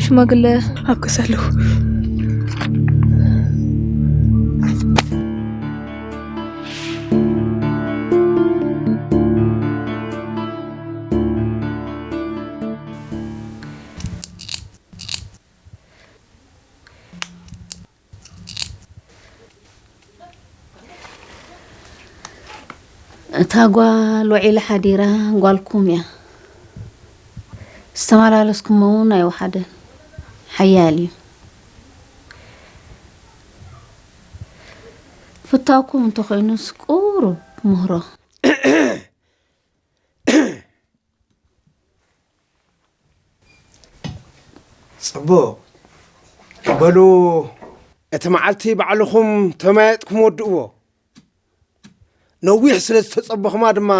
ሽማግለ ኣብ ገዛ ኣለዉ። እታ ጓል ውዒላ ሓዲራ ጓልኩም እያ። ዝተመላለስኩሞ እውን ኣይወሓደን። ሓያል እዩ። ፍታውኩም እንተኾይኑስ ቁሩብ ምህሮ። ጽቡቕ። በሉ፣ እቲ መዓልቲ ባዕልኹም ተመያየጥኩም ወድእዎ። ነዊሕ ስለ ዝተጸበኹማ ድማ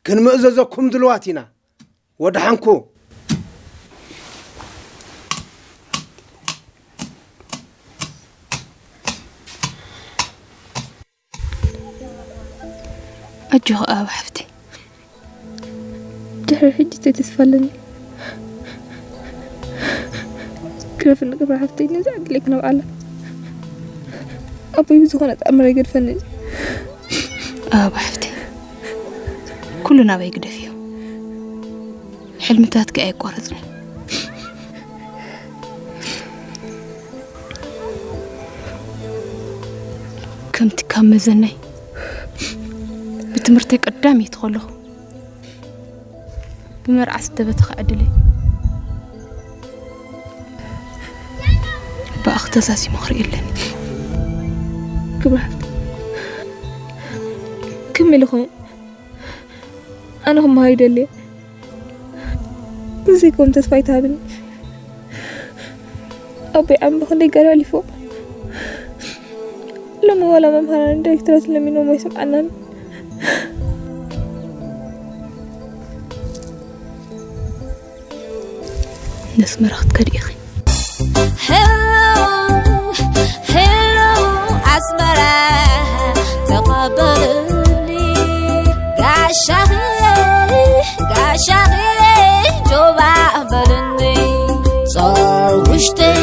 ክንምእዘዘኩም ድልዋት ኢና። ወደሓንኩ። ኣጆኺ ኣበባ ሓፍተይ፣ ድሕሪ ሕጂ ተይ ተስፋ ኣለኒ። ግደፍኒ ክብራ ሓፍተይ፣ ነዚ ዕድለይ ክነብዓላ። ኣቦይ ብዝኾነ ተኣምር ኣይገድፈንን። ኣበባ ሓፍተይ፣ ኩሉ ናባይ ግደፍዮ። ሕልምታትኪ ኣየቋረጽን እዩ። ከምቲ ካብ መዘናይ ብትምህርተይ ቀዳመይቲ ከለኹ ብመርዓ ዝተበተኸ ዕድለይ ብኣኺ ተሳሲሙ ክርኢ ኣለኒ። ክብሪ ሓፍተይ፣ ከመይ ኢለ ክኸውን? ኣነ ክመሃር ይደሊ እየ። ዘይከውን ተስፋ ኣይትሃብኒ። ኣቦይ ዓሚ ብኽንደይ ጋር ኣሕሊፎ። ሎሚ ዋላ መምሃራንን ዳይሬክተራትን ለሚኖም ኣይሰምዓናን። ነስመራ ክትከዲ ኢኺ። ሄሎ፣ ሄሎ፣ ኣስመራ ተቐበልኒ። ጋሻኺ፣ ጋሻኺ፣ ጆባ በልኒ። ጾር ውሽጠይ፣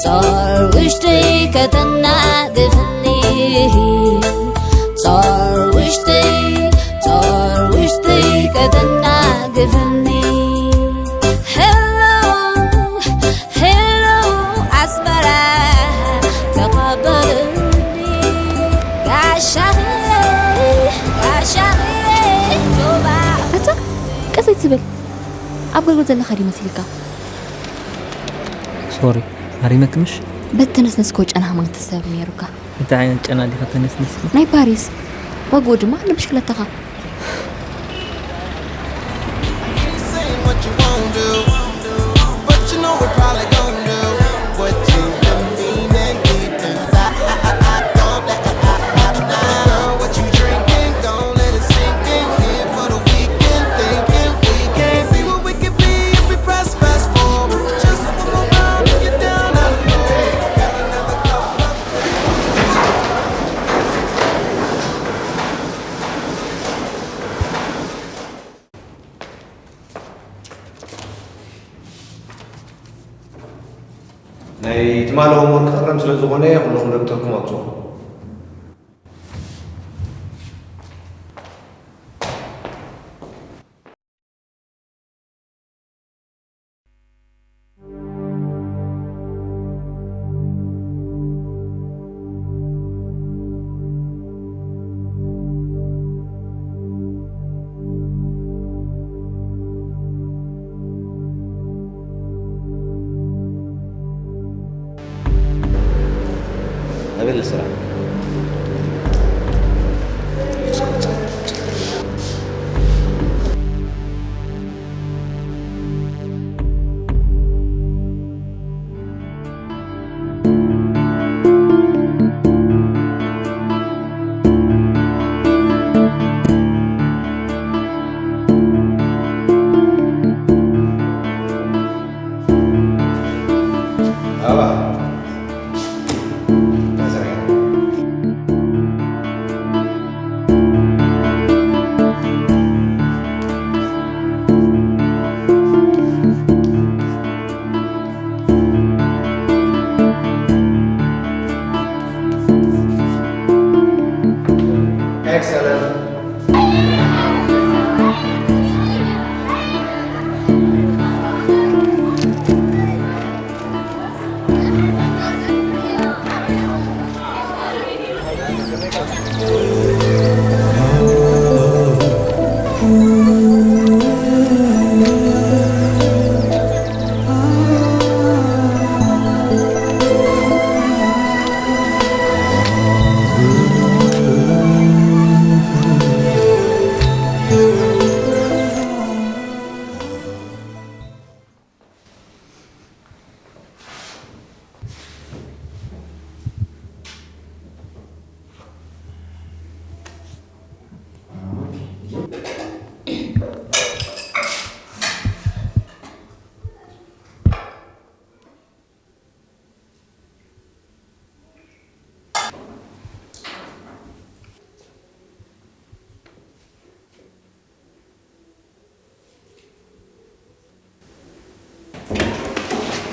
ጾር ውሽጠይ ከተናግፍኒ። ጾር ውሽጠይ፣ ጾር ውሽጠይ ከተናግፍኒ። ሄሎ፣ ሄሎ፣ ኣስመራ ተቐበልኒ። ጋሻኺ፣ ጋሻኺ፣ ጆባ። ኣታ፣ ቀስ ኣይትበል። ኣብ ገልጎል ዘለኻ ድዩ መሲልካ? ሶሪ፣ ሃሪመኪ ምሽ? በቲ ተነስነስኮ ጨና ሃማን ትሰብ ነይሩካ። እንታይ ዓይነት ጨና ዲኻ ተነስኒስኪ? ናይ ፓሪስ። ዋግኡ ድማ ንብሽክለታኻ። ናይ ትማሊ ሆምወርክ ክእረም ስለ ዝኾነ፣ ኩልኹም ደብተርኩም ኣምጽኡ። ኣበይ ስራ? Excellent.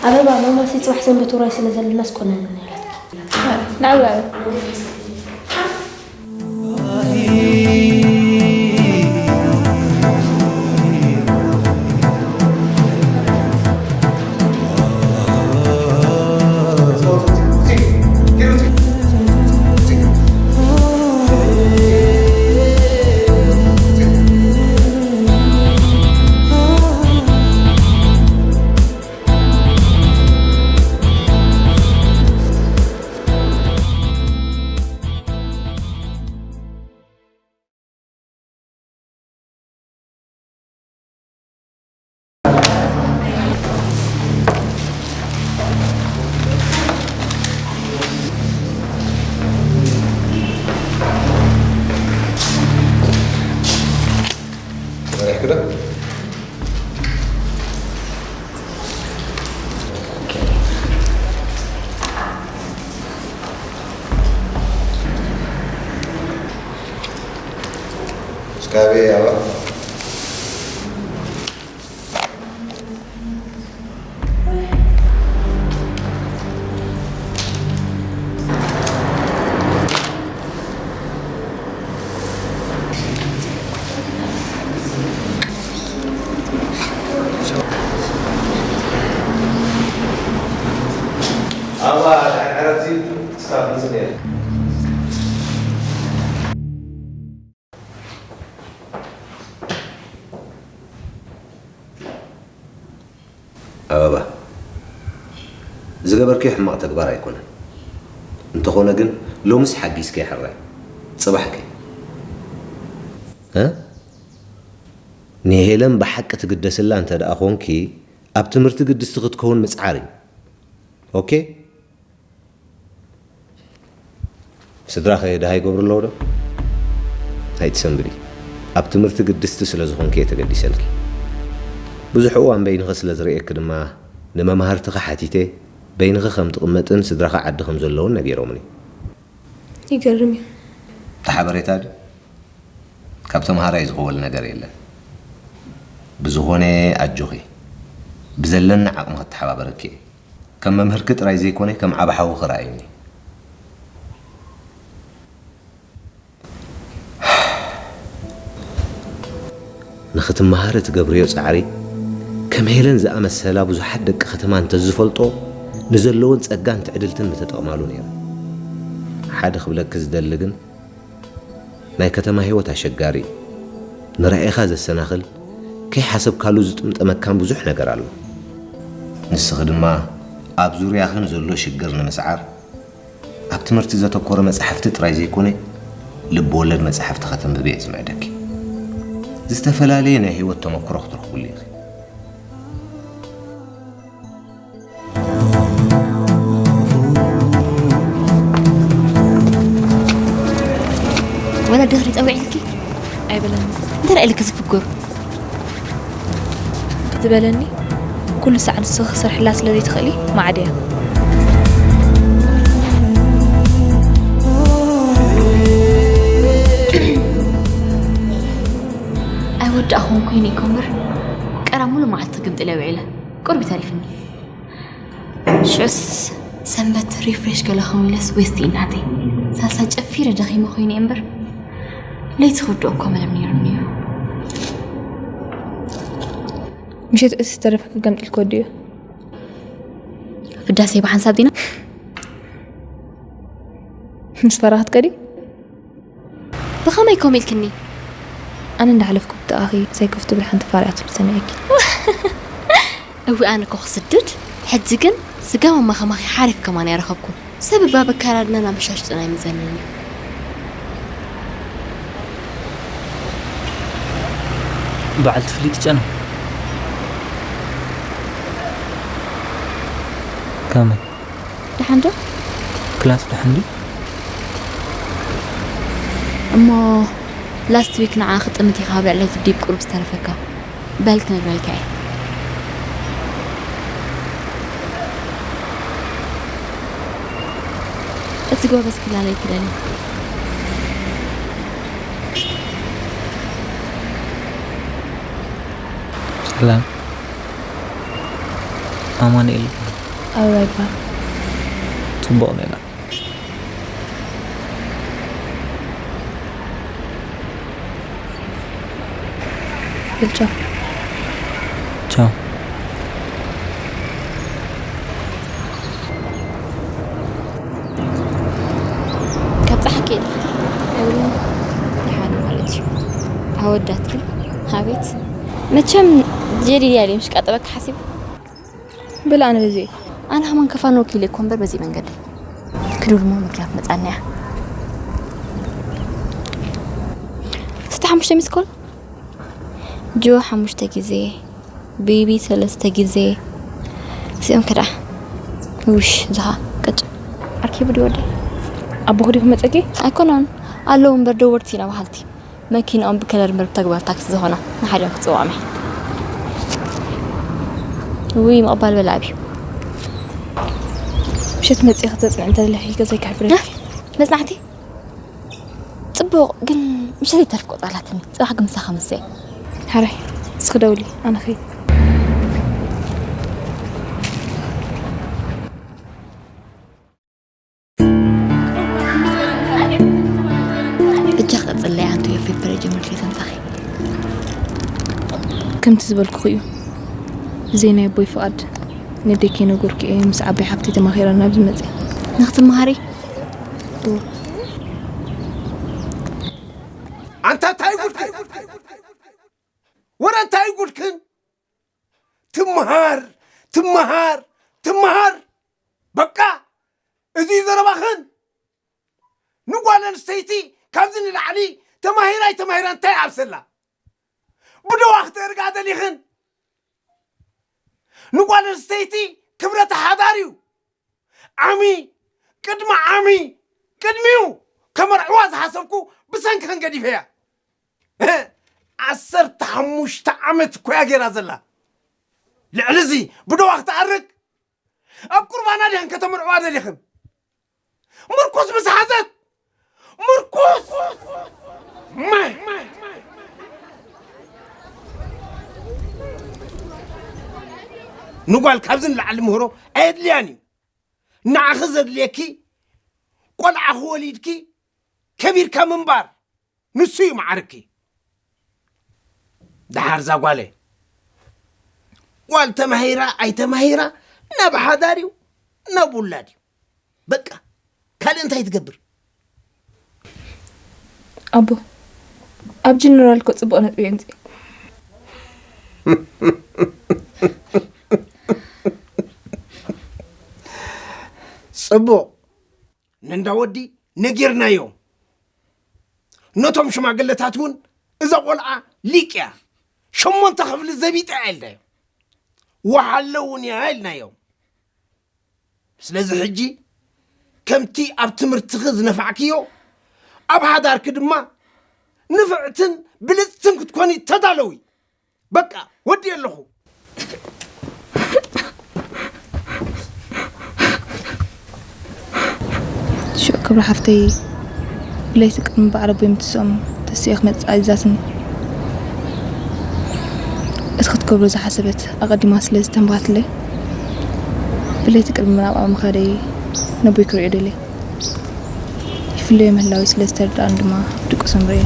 ኣበባ፣ ማማሲ ጽባሕ ሰንበት ውራይ ስለ ዘለናስ ኮነን ኢላትኪ። ንዓይ ውራይ። ተበሪሕኪ ዶ? እስካበይ ኣባ? ኣባ፣ ድሕሪ ዕረፍቲ ክሳብ ክንጽል እየ። ኣበባ፣ ዝገበርክዮ ሕማቕ ተግባር ኣይኮነን። እንተኾነ ግን፣ ሎምስ ሓጊዝክያ ሕራይ። ጽባሕከ? እ? ንሄለን ብሓቂ ትግደስላ እንተ ደኣ ኾንኪ፣ ኣብ ትምህርቲ ግድስቲ ክትከውን ምጽዓር እዩ። ኦኬ? ስድራኸ ደሃይ ይገብሩ ኣለዉ ዶ? ኣይትሰንብዲ። ኣብ ትምህርቲ ግድስቲ ስለ ዝኾንኪ እየ ተገዲሰልኪ። ብዙሕ እዋን በይንኺ ስለ ዝርእየኪ ድማ፣ ንመማህርትኺ ሓቲተ፣ በይንኺ ከም ትቕመጥን ስድራኺ ዓዲ ከም ዘለዉን ነጊሮምኒ። ይገርም እዩ። እቲ ሓበሬታ ድዩ? ካብ ተምሃራይ ዝኸወል ነገር የለን። ብዝኾነ ኣጆኺ፣ ብዘለኒ ዓቕሚ ክተሓባበረኪ እየ። ከም መምህርኪ ጥራይ ዘይኮነ፣ ከም ዓቢ ሓውኺ ርኣይኒ። ንኽትመሃሪ እትገብርዮ ጻዕሪ፣ ከም ሄለን ዝኣመሰላ ብዙሓት ደቂ ከተማ እንተዝፈልጦ፣ ንዘለወን ጸጋን ትዕድልትን ምተጠቕማሉ ነይረን። ሓደ ክብለኪ ዝደሊ ግን፣ ናይ ከተማ ህይወት ኣሸጋሪ እዩ። ንራኢኻ ዘሰናኽል፣ ከይሓሰብካሉ ዝጥምጠመካን ብዙሕ ነገር ኣሎ። ንስኺ ድማ ኣብ ዙርያኺ ንዘሎ ሽግር ንምስዓር፣ ኣብ ትምህርቲ ዘተኮረ መጻሕፍቲ ጥራይ ዘይኮነ፣ ልብ ወለድ መጻሕፍቲ ከተንብቢ እየ ዝምዕደኪ። ዝተፈላለየ ናይ ህይወት ተመክሮ ክትረኽብሉ ኢኺ። ወላ ድኽሪ ጸዊዕልኪ? ኣይበለኒ። እንታይ ኢልኪ ዝፍግር? ዝበለኒ፣ ኩሉ ሳዕ ንስኺ ክሰርሕላ ስለ ዘይትኽእሊ፣ መዓድ እያ። ኣይወዳእኹን ኮይነ እኮ እምበር፣ ቀረብ ሙሉእ መዓልቲ ክግምጥል እየ ውዒለ። ቁሩብ እዩ ተሪፍኒ። ሽዑስ ሰንበት ሪፍሬሽ ገለ ክኸውን ኢለስ ዌስቲ እናተይ ሳልሳ ጨፊረ ደኺመ ኮይነ እየ እምበር፣ ለይቲ ክውድኦ እኮ መደብ ነይሩ ነይሩ። ምሸት እስ ተረፈ ክገምጥል ክወድኡ። ፍዳሴ ብሓንሳብ ዲና ምስ ፈራኽት ከዲ ብኸመይ ኮም ኢልክኒ? ኣነ እንዳሓለፍኩ ብጥቓኺ ሳይኮፍ ትብል ሓንቲ ፋርያ ትብል ሰሚዐኪ። እዊ ኣነ እኮ ክስድድ ሕጂ ግን ስጋብ ኣማኸማኺ ሓሪፍ ከማን ኣይረኸብኩ። ሰብ እባ በካራድና ናመሻሽጥና ይምዘንን እዩ። በዓልቲ ፍሊጥ ጨና ከመይ ደሓን ዶ? ክላስ ደሓን ድዩ? እሞ ላስት ዊክ ንዓ ክጥምት ኢኻ ኣብ ልዕሊ እቲ ዲብ ቁሩብ ዝተረፈካ በል ክነግረልካ እየ። እቲ ጎበዝ ክላለይ ክደሊ ሰላም ኣማኑኤል ይበሃል። ኣበባ ይበሃል። ጽቡቕ ሜላ። በል ቻው። ቻው። ካብ ጸሓ ከይድ ኣይብልን ደሓን ማለት እዩ። ኣወዳት ግን ኣቤት መቸም ጀዲድ ያለ ምሽ ቀጠበካ ሓሲብ በል ኣነ በዚ ኣነ ከማን ከፋን ወኪል እኮ እምበር በዚ መንገድ ክዱል ሞ መኪና ትመጻና እያ። ስተ ሓሙሽተ ሚስ ኮል ጆ ሓሙሽተ ግዜ ቤቢ ሰለስተ ግዜ እዚኦም ከዳ ውሽ ዝሃ ቅጭ ኣርኪቡ ድወደ ኣቦኹ ዲኹ መፀኪ ኣይኮነን ኣለዉ እምበር ደወርቲ ኢና በሃልቲ መኪንኦም ብከለር እምበር ብተግባር ታክሲ ዝኾና ንሓዲኦም ክፅውዖም እየ ውይ ምቕባል በላ ኣብዩ ምሸት መፅእ ክተፅንዕ እንተለኺ ገዛይ ክሕብረኪ መፅናዕቲ ፅቡቕ ግን ምሸት ይተርፍ ቆፃላትኒ ፅባሕ ግን ምሳኻ መሰ ሓራይ እስኺ ደውሊ ኣነ ኸይድ እጃ ቀፅለይ ኣንቱ የፌ ፕረጀ ምልክት እንታኺ ከምቲ ዝበልኩኹ እዩ ብዘይ ናይ ኣቦይ ፍቓድ ነደይ ከይነገርኩ እየ ምስ ዓባይ ሓፍተይ ተማኺረ ናብዚ መፅእ ንኽትመሃሪ ኣንታ እንታይ ጉድክን ወረ እንታይ ጉድክን ትምሃር ትምሃር ትምሃር በቃ እዚ ዘረባኽን ንጓል ኣንስተይቲ ካብዚ ንላዕሊ ተማሂራ ኣይተማሂራ እንታይ ኣብሰላ ብደዋ ክተእርጋ ደሊኽን ንጓል ኣንስተይቲ ክብረታ ሓዳር እዩ ዓሚ ቅድሚ ዓሚ ቅድሚኡ ከመርዕዋ ዝሓሰብኩ ብሰንክኽን ገዲፈያ ዓሰርተ ሓሙሽተ ዓመት እኮ እያ ገይራ ዘላ ልዕሊ እዚ ብደዋ ክትኣርግ ኣብ ቁርባና ዲኽን ከተምርዕዋ ደሊኽን ምርኩስ ምስ ሓዘት ምርኩስ ንጓል ካብዚ ንላዕሊ ምህሮ ኣየድልያን እዩ ንዓኺ ዘድልየኪ ቆልዓ ክወሊድኪ ከቢርካ ምንባር ንሱ እዩ መዓርኪ ደሓር እዛ ጓለይ ጓል ተማሂራ ኣይተማሂራ ናብ ሓዳር እዩ ናብ ውላድ እዩ በቃ ካልእ እንታይ ትገብር ኣቦ ኣብ ጀነራል እኮ ፅቡቕ ነጥቢ የምፅእ ፅቡቕ ንእንዳ ወዲ ነጊርናዮም ነቶም ሽማግለታት እውን እዛ ቆልዓ ሊቅ እያ ሸሞንተ ክፍሊ ዘቢጣ እያ ኢልናዮም ወሓለ እውን እያ ኢልናዮም ስለዚ ሕጂ ከምቲ ኣብ ትምህርትኺ ዝነፋዕክዮ ኣብ ሓዳርኪ ድማ ንፍዕትን ብልፅትን ክትኮኒ ተዳለዊ በቃ ወዲ ኣለኹ ሽዑ ክብሪ ሓፍተይ ብለይቲ ቅድሚ በዓል ኣቦይ ምትስኦም ተሲኤ ክመፅእ ኣዚዛትኒ እቲ ክትገብሮ ዝሓሰበት ኣቐዲማ ስለ ዝተንባትለይ ብለይቲ ቅድሚ ናብኣ ምኻደይ ነቦይ ክሪኦ ደልየ ይፍለዮ ምህላዊ ስለ ዝተረድኣኒ ድማ ድቁሶም ርእዮ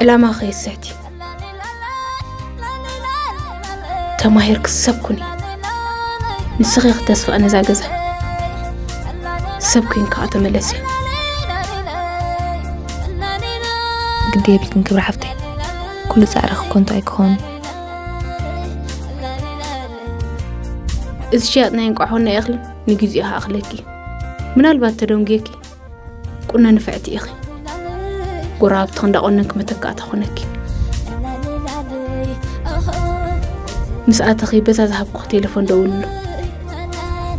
ዕላማ ከይስሕቲ ተማሂርኪ ሰብ ኩኒ። ንስኺ ኢኺ ተስፋ ነዛ ገዛ። ሰብ ኮይንኪ ከዓ ተመለሲ። ግዲ የብልክን ክብሪ ሓፍተይ፣ ኩሉ ፃዕርኺ ከንቱ ኣይክኸውን። እዚ ሽያጥ ናይ እንቋሖን ናይ እኽልን ንግዜኡ ይኣኽለኪ። ምናልባት ተደንጉየኪ ቁኖ ንፍዕቲ ኢኺ። ጎረባብትኺ እንዳቆነንኪ መተካእታ ኮነኪ። ምስ ኣተኺ በዛ ዝሃብኩኺ ቴሌፎን ደውልሉ።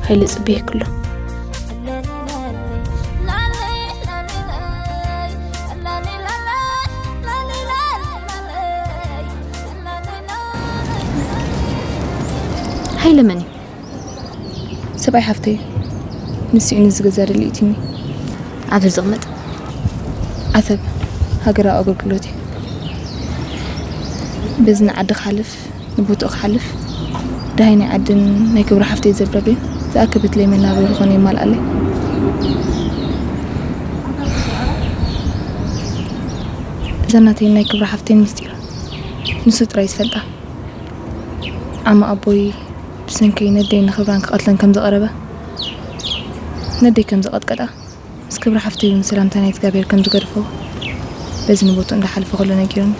ሃይለ ጽበየኪ ኣሎ። ሃይለ መን እዩ? ሰብኣይ ሓፍተይ፣ ንሱ እዩ ነዚ ገዛ ደልዩ እትኒ። ኣብዚ ዝቕመጥ? ዓሰብ፣ ሃገራዊ ኣገልግሎት እዩ። በዚ ንዓዲ ክሓልፍ፣ ንቦትኡ ክሓልፍ፣ ደሃይ ናይ ዓድን ናይ ክብሪ ሓፍተይ ዘብረብርብ፣ ዝኣከበትለይ መናበሪ ዝኾነ የማልኣለይ። እዛ ናተይን ናይ ክብሪ ሓፍተይን ምስጢር ንሱ ጥራይ ዝፈልጣ። ዓሚ ኣቦይ ብሰንከይ ነደይ ንክብራን ክቐትለን ከም ዝቐረበ፣ ነደይ ከም ዝቐጥቀጣ፣ ምስ ክብሪ ሓፍተይ እውን ሰላምታ ናይ እግዚኣብሔር ከም ዝገድፎ፣ በዚ ንቦትኡ እንዳሓለፈ ከሎ ነጊሩኒ።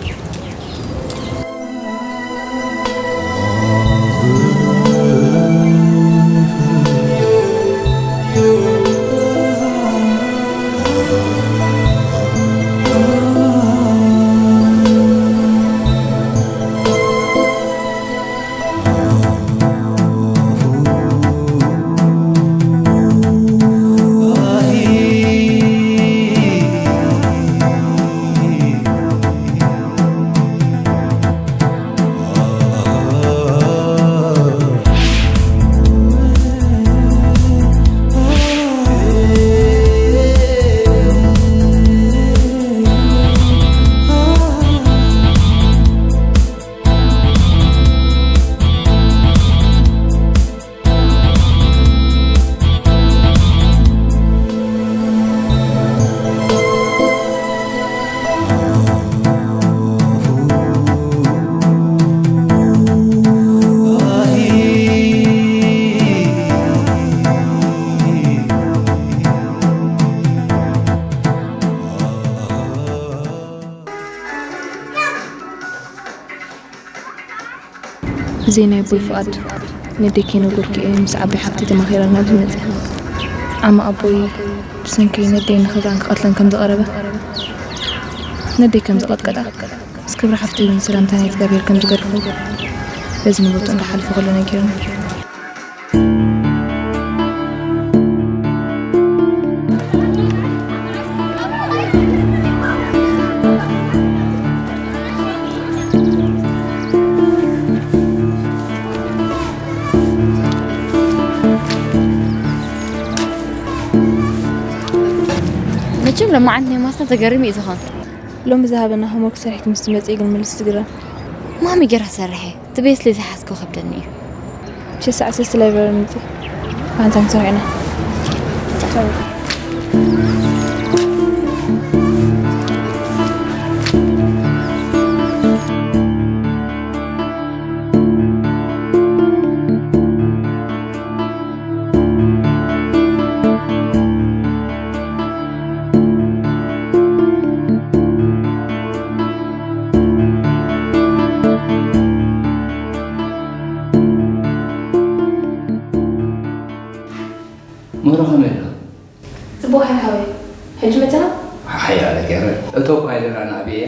ብዘይ ናይ ኣቦይ ፍቓድ ነደይ ከይነገርኩ እየ ምስ ዓባይ ሓፍተይ ተማኺረ ናብዚ መፅእ። ዓሚ ኣቦይ ብሰንከይ ነደይ ንኽብራን ክቐትለን ከም ዝቐረበ፣ ነደይ ከም ዝቐጥቀጣ፣ ምስ ክብሪ ሓፍተይ እውን ሰላምታ ናይ እግዚኣብሔር ከም ዝገድፎ በዚ ንቦትኡ እንዳሓለፈ ከሎ ነጊሩኒ። መቸም ለማዓንቲ ናይ ማስታ ተገርሚ እዩ ዝኾን። ሎሚ ዝሃበና ሆምወርክ ሰሪሕኪ ምስ ትመፅኢ ግን ምልስ ዝግረም። ማሚ ገራ ሰሪሐ። ትቤት ስለ ዝሓዝኮ ከብደኒ እዩ። ሽሳዕ ሰስቲ ላይብረሪ ምፂ። ኣንታ ንሰርሕ ኢና። ምህሮ ከመይ ኢኻ? ጽቡቕ ሓሓወይ። ሕጂ መጺኻ? ሓያለ ገይረ። እቶ እኳ ኢለና ናብየ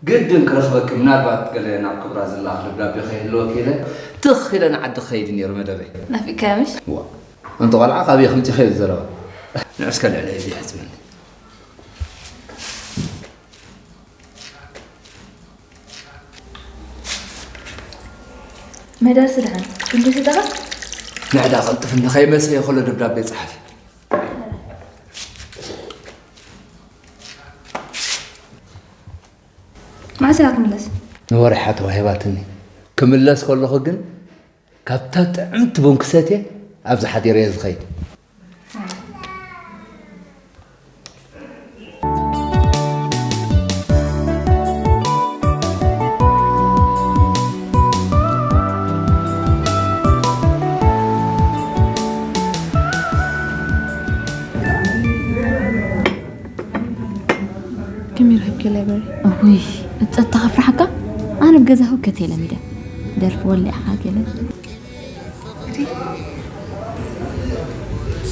ግድን ክረኽበኪ፣ ምናልባት ገለ ናብ ክብራ ዝለኣኽ ደብዳቤ ከይህልወኪ ኢለ ትኽ ኢለ ንዓዲ ክኸይድ ነይሩ መደበይ። ናፊቅካያ ምሽ? ዋ፣ ኣንቲ ቆልዓ ካበይ ከምጺኺ እዩ ዘረባ። ንዑ እስከ ልዕለይ እዚ ይሕጽበኒ። መዳርሲ ደሓን ክንዲ ስጠቓ? ንዕዳ ቀልጥፍኒ ከይመሰየ ከሎ ደብዳቤ ጸሓፊ። መዓስ ኢኻ ክምለስ? ንወርሒ እያ ተዋሂባትኒ። ክምለስ ከለኹ ግን ካብታ ጥዕምቲ ቡን ክሰትየ ኣብዚ ሓዲረ እየ ዝኸይድ። ላይብረሪ። ውይ፣ እጸታ ከፍርሓካ? ኣነ ኣብ ገዛ ህውከት እየ ለሚደ። ደርፊ ወሊዕኻ ገለ።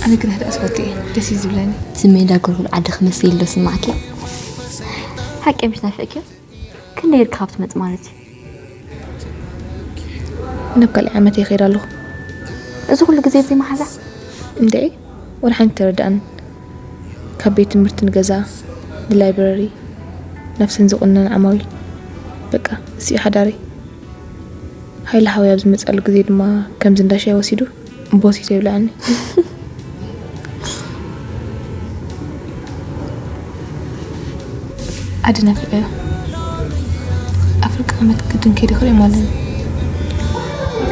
ኣነ ግን ህድኣት ፈቱ እየ፣ ደስ እዩ ዝብለኒ። እቲ ሜዳ ጎልጎል ዓዲ ክመስል ኢሉ ስማዕኪ። ሓቂ ምሽ ናፍቅኪ? ክንደይ ኢልካ ካብ ትመጽእ ማለት እዩ? ናብ ካልእ ዓመት ይኸይድ ኣለኹ። እዚ ኩሉ ግዜ እዚ መሓዛ? እንድዒ፣ ወላ ሓንቲ ተረድኣኒ። ካብ ቤት ትምህርቲ ንገዛ፣ ንላይብረሪ፣ ነፍሰን ዝቑነን ዓማዊል። በቃ፣ እዚኡ ሓዳረይ። ሃይለ ሓወይ ኣብ ዝመጽኣሉ ግዜ ድማ ከምዚ እንዳሻይ ወሲዱ ቦሲቶ ይብልዓኒ። ኣደ ናፊቐዮ። ኣፍሪቃ ዓመት ግድን ከይደ ክሪኦ ማለት እዩ።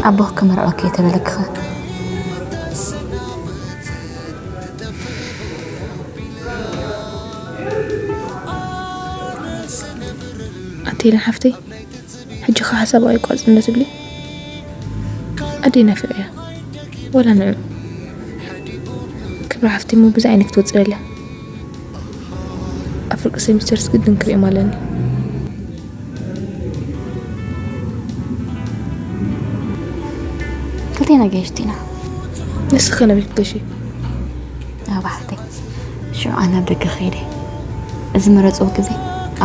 ኣቦኽ ክምርዖኪ እየ ተበለክኸ። ኣንቴና ሓፍተይ፣ ሕጂ ኸ ሓሳብ ኣይቋርጽ እንዶ ትብሊ? ኣደይ ናፊቐያ። ወላ ንዑ። ክብሪ ሓፍተይ እሞ ብዛ ዓይኒ ክትወጽእ እያ። ኣብ ፍርቂ ሴሚስተርስ ግድን ክሪኦም ኣለኒ። ክልቴና ገይሽቲ ኢና። ንስኺ ከ ነበይ ክትገሺ? ኣብ ሓፍተይ። ሽዑ ኣነ ኣብ ደገ ከይደ። እዚ መረጽዎ ግዜ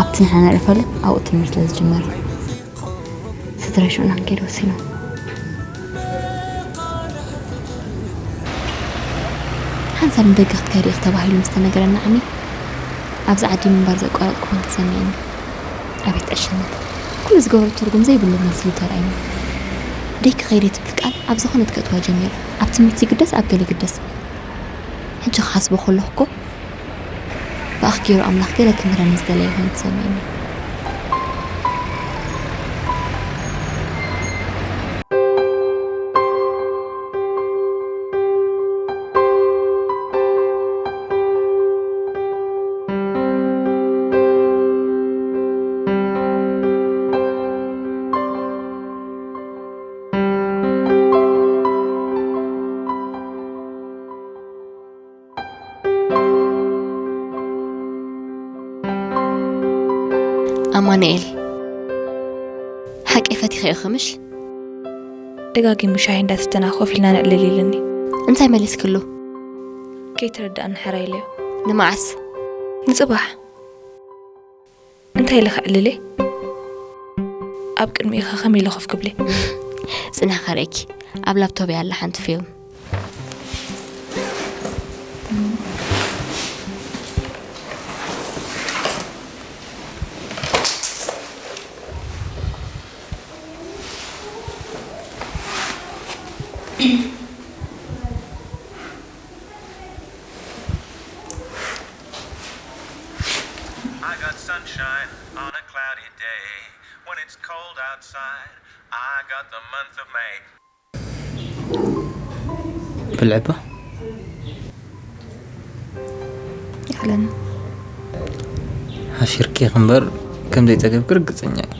ኣብቲ ንሕና ነዕርፈሉ ኣብኡ ትምህርቲ ስለ ዝጅመር። ስድራይ ሽዑ ንኽንከይድ ወሲኖም። ሓንሳብ ንደገ ክትከዲ ኢኺ ተባሂሉ ምስ ተነገረኒ ዓሚ፣ ኣብዚ ዓዲ ምንባር ዘቋረጽኩ ኮን ተሰሚዕኒ። ኣቤት ዕሽነት! ኩሉ ዝገበሮ ትርጉም ዘይብሉ መሲሉ ተራእዩኒ። ደይ ክኸይድ እየ ትብል ቃል ኣብ ዝኾነት ከእትዋ ጀሚረ። ኣብ ትምህርቲ ይግደስ፣ ኣብ ገለ ይግደስ። ሕጂ ክሓስቦ ከለኹ እኮ ብኣኽ ገይሩ ኣምላኽ ገለ ክምህረኒ ዝደለየ ኮይኑ ተሰሚዕኒ። ኣማኑኤል፣ ሓቂ ፈቲኸ ኢኺ ምሽ? ደጋጊሙ ሻሂ እንዳሰተና ኮፍ ኢልና ነዕልል ኢሉኒ። እንታይ መሊስክሉ? ከይተረድኣኒ ሕራይ ኢለዮ። ንመዓስ? ንጽባሕ። እንታይ ኢለ ከዕልል እየ? ኣብ ቅድሚኡ ከ ከመይ ኢለ ኮፍ ክብል እየ? ጽንሒ ከርእየኪ። ኣብ ላፕቶፕ እያ ኣላ ሓንቲ ፊልም። I got sunshine on a cloudy day. When it's cold outside, I got the month of May. ብልዕባ ይኽለኒ። ሓፊርኪ እምበር ከም ዘይጸገብኪ ርግጸኛ እየ።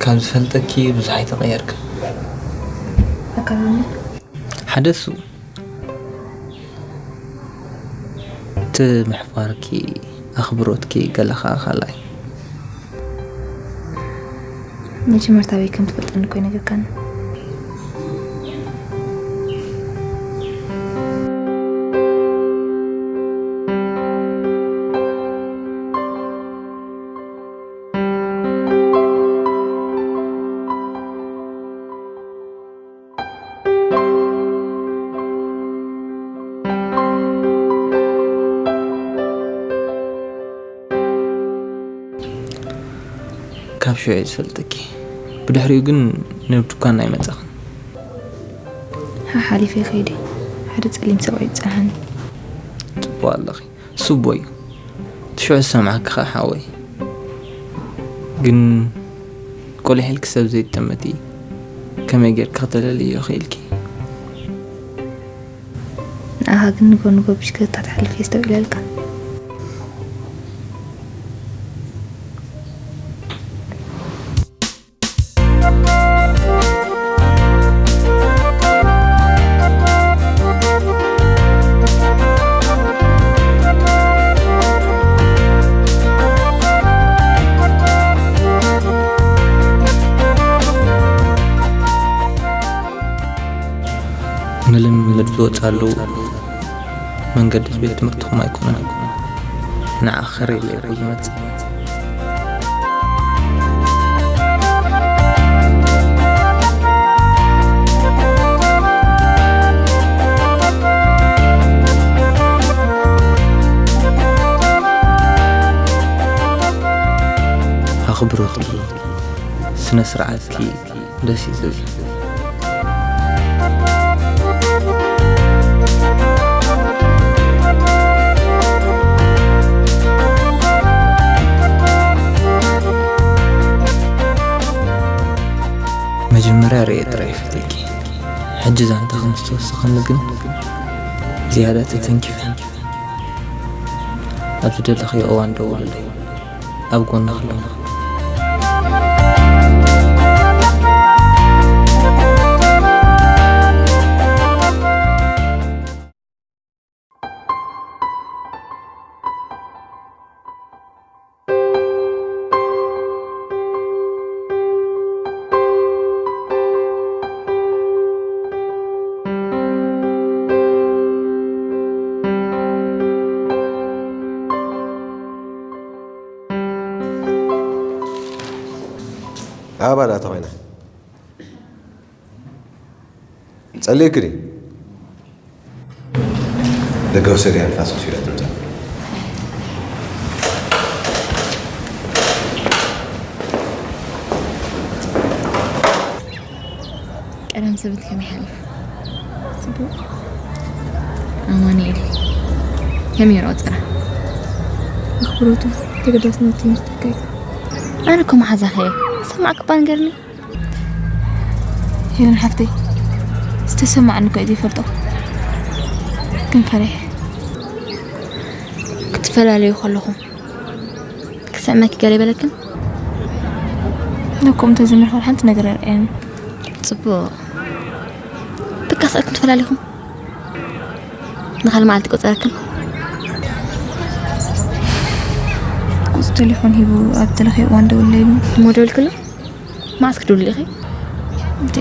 ካብ ዝፈልጠኪ ብዙሕ ኣይተቐየርክን። ኣካላዊ? ሓደ እሱ፣ እቲ ምሕፋርኪ፣ ኣኽብሮትኪ፣ ገለ ኸኣ ካልኣይ። መጀመርታ ኣበይ ከም ትፈልጠኒ እኮ ኣይነገርካኒ። ኣብ ሽዑ እየ ዝፈልጠኪ። ብድሕሪኡ ግን ናብ ድኳን ኣይመጻኽን። ሓሓሊፈ ከይደ፣ ሓደ ጸሊም ሰብኣይ ይጸንሓኒ። ጽቡቕ ኣለኺ። ጽቡቕ እዩ። እቲ ሽዑ ዝሰምዓኪ ኸኣ ሓወይ። ግን ቆሊሕ ኢልኪ ሰብ ዘይትጠመቲ ከመይ ጌርኪ ከተለልዮ ኽኢልኪ? ንኣኻ ግን ንጎ ንጎ ብሽክለታ ትሓልፍ እየ ደው ኢለልካ። ንልምምድ ዝወጻሉ መንገዲ ቤት ትምህርትኹም ኣይኮነን። ንዓኺ ከርኢ ኢለ እየ ዝመጽእ። ኣኽብሮትኪ፣ ስነ ስርዓትኪ፣ ደስ እዩ ዝብል። መጀመርያ ርእየ ጥራይ ይፈትየኪ። ሕጂ ዛንታ ከም ዝተወሰኸኒ ግን ዝያዳ ተተንኪፈ። ኣብ ዝደለኽዮ እዋን ደውልለይ። ኣብ ጎንኺ ኣለኹ። ኣባና ተኾይና ጸልየክኒ። ደገ ውሰድያ ንፋስ ወሲዳ ትምጻእ። ቀደም ሰበት ከመይ ሓሊፉ? ጽቡቕ። ኣማኑኤል ከመይ ይረኦ ጽራ? ኣኽብሮቱ ተገዳስነቱ ይምስከር። ኣነ እኮ መሓዛኸ እየ። ሰማዕክ እባ ንገርኒ። ሄለን ሓፍተይ፣ ዝተሰማዓኒ እኮ እዩ ዘይፈልጦ፣ ግን ፈሪሐ። ክትፈላለዩ ከለኹም ክስዕመኪ ገለ ይበለክን? ንኩም ተዘሚርኩም ሓንቲ ነገር ኣይርኣየኒ። ጽቡቕ። ተካስኣክን ትፈላለኹም ንኻል መዓልቲ ቆጸረክን? ቁጽ ቴሌፎን ሂቡ ኣብ ተለኽዮ እዋን ደውለይሉ። እሞ ደውልክሉ? መዓስ ክድውል ኢኺ? እንተ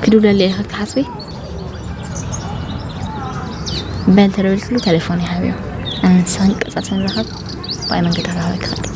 ክድውለለይ ኢኺ ትሓስቢ? በል ተደዊልክሉ ቴሌፎን ይሃብዮ። ኣነ ንስኽን ቀጻልሰን ንራኸብ። ብኣይ መንገዲ ክረኸበኪ ይኽእል።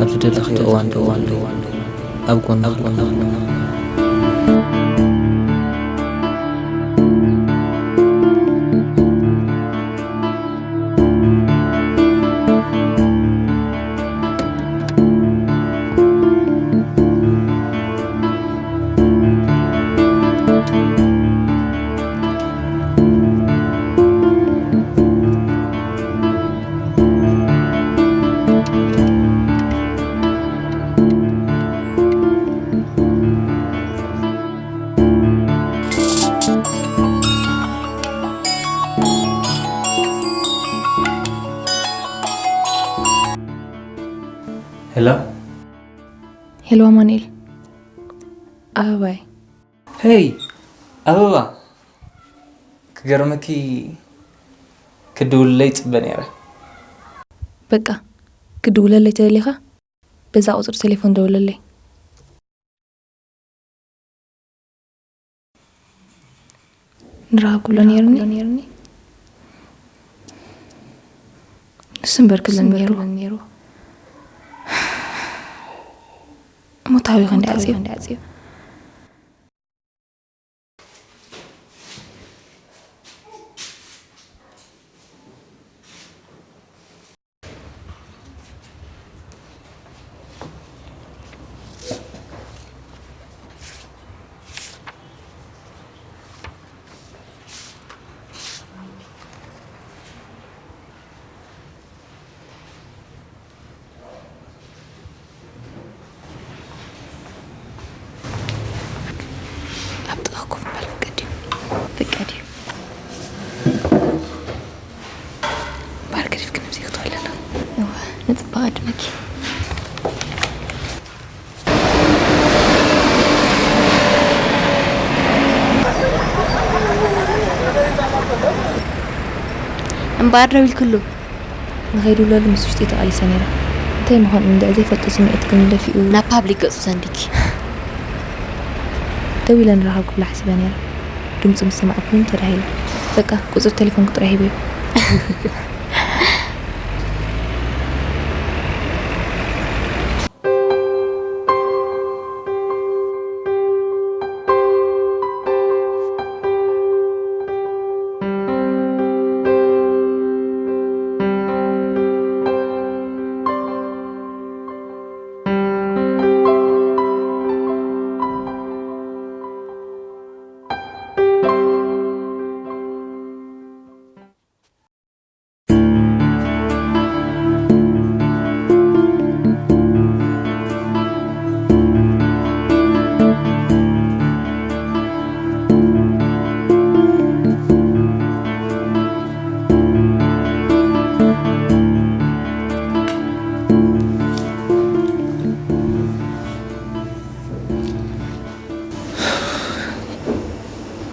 ኣብዚ ደለኽዮ እዋን ደዋን ኣብ ጎንኺ ኣለኹ። ሄሎ። ሄሎ ኣማኑኤል። ኣበባይ። ሄይ ኣበባ፣ ክገርመኪ ክድውልለይ ይጽበ ነይረ። በቃ፣ ክድውለለይ ተደሊኻ፣ በዛ ቁጽሪ ቴሌፎን ደውለለይ። ንራኸብ ክብሎ ነይሩኒ። ንሱ እምበር ክብለኒ ነይሩ። ሞታዊ ክንዲ ኣጽዮ። ኣብ ጥቓ ኮፍ ምባል ፍቀድ እዩ። ፍቀድ እዩ። እምበኣር ገዲፍኪ ነብሰይ ክትበሊ ኣለኺ። እወ፣ ንጽባቐ ዕድመኪ። እምበኣር ደዊልክሉ። ንኸይድውለሉ ምስ ውሽጢ ተቓሊሰ ነይረ። እንታይ ምዃኑ እንድዒ ዘይፈልጦ ስምዒት ግን ደፊኡ ናብ ፓብሊክ ገጹ ሰንዲኪ። ደዊለ ንራኸብ ክብላ ሓሲበ ነይረ። ድምፁ ምስ ሰማዕኩ ግን ተዳሂለ። በቃ፣ ቁፅሪ ቴሌፎንኪ ጥራይ ሂበዮ።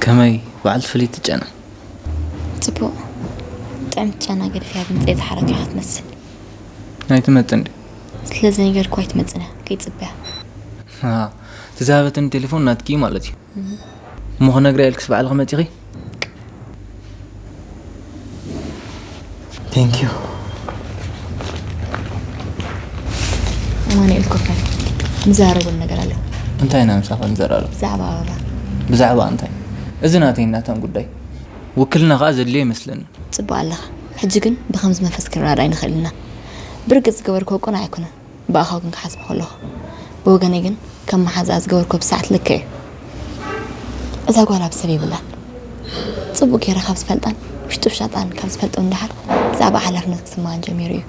ከመይ በዓልቲ ፍልይቲ ጨና? ጽቡቕ። ጥዕምቲ ጨና ገዲፈያ ብምጽእ ዝሓረካ ኢኻ ትመስል። ኣይትመጽእን ድዩ? ስለ ዘይነገርኩ ኣይትመጽእን እያ። ከይጽበያ። ሃ፣ እቲ ዝሃበትኒ ቴሌፎን ናትኪ ማለት እዩ። እሞ ክነግራ ኢልክስ ባዕልኺ መጺኺ? Thank you። ኣማኑኤል ኮፍ በል። ንዘራረበሉ ነገር ኣሎ። እንታይ ኢና ምሳኻ ንዘራረብ? ብዛዕባ ኣበባ። ብዛዕባ እንታይ? እዚ ናተይን ናታን ጉዳይ። ውክልና ኸኣ ዘድልዮ ኣይመስለንን። ጽቡቕ ኣለኻ። ሕጂ ግን ብኸምዚ መንፈስ ክንረዳዳእ ኣይንኽእልን ኢና። ብርግጽ ዝገበርክዎ ቅኑዕ ኣይኮነን። ብኣኻ ግን ክሓስቦ ከለኹ። ብወገነይ ግን ከም መሓዛኣ ዝገበርክዎ ብሰዓት ልክዕ እዩ። እዛ ጓል ኣብ ሰብ የብላን። ጽቡቕ ገይረ ካብ ዝፈልጣን ውሽጢ ውሻጣን ካብ ዝፈልጦን ደሓር ብዛዕባ ሓላፍነት ክስምዓን ጀሚሩ እዩ።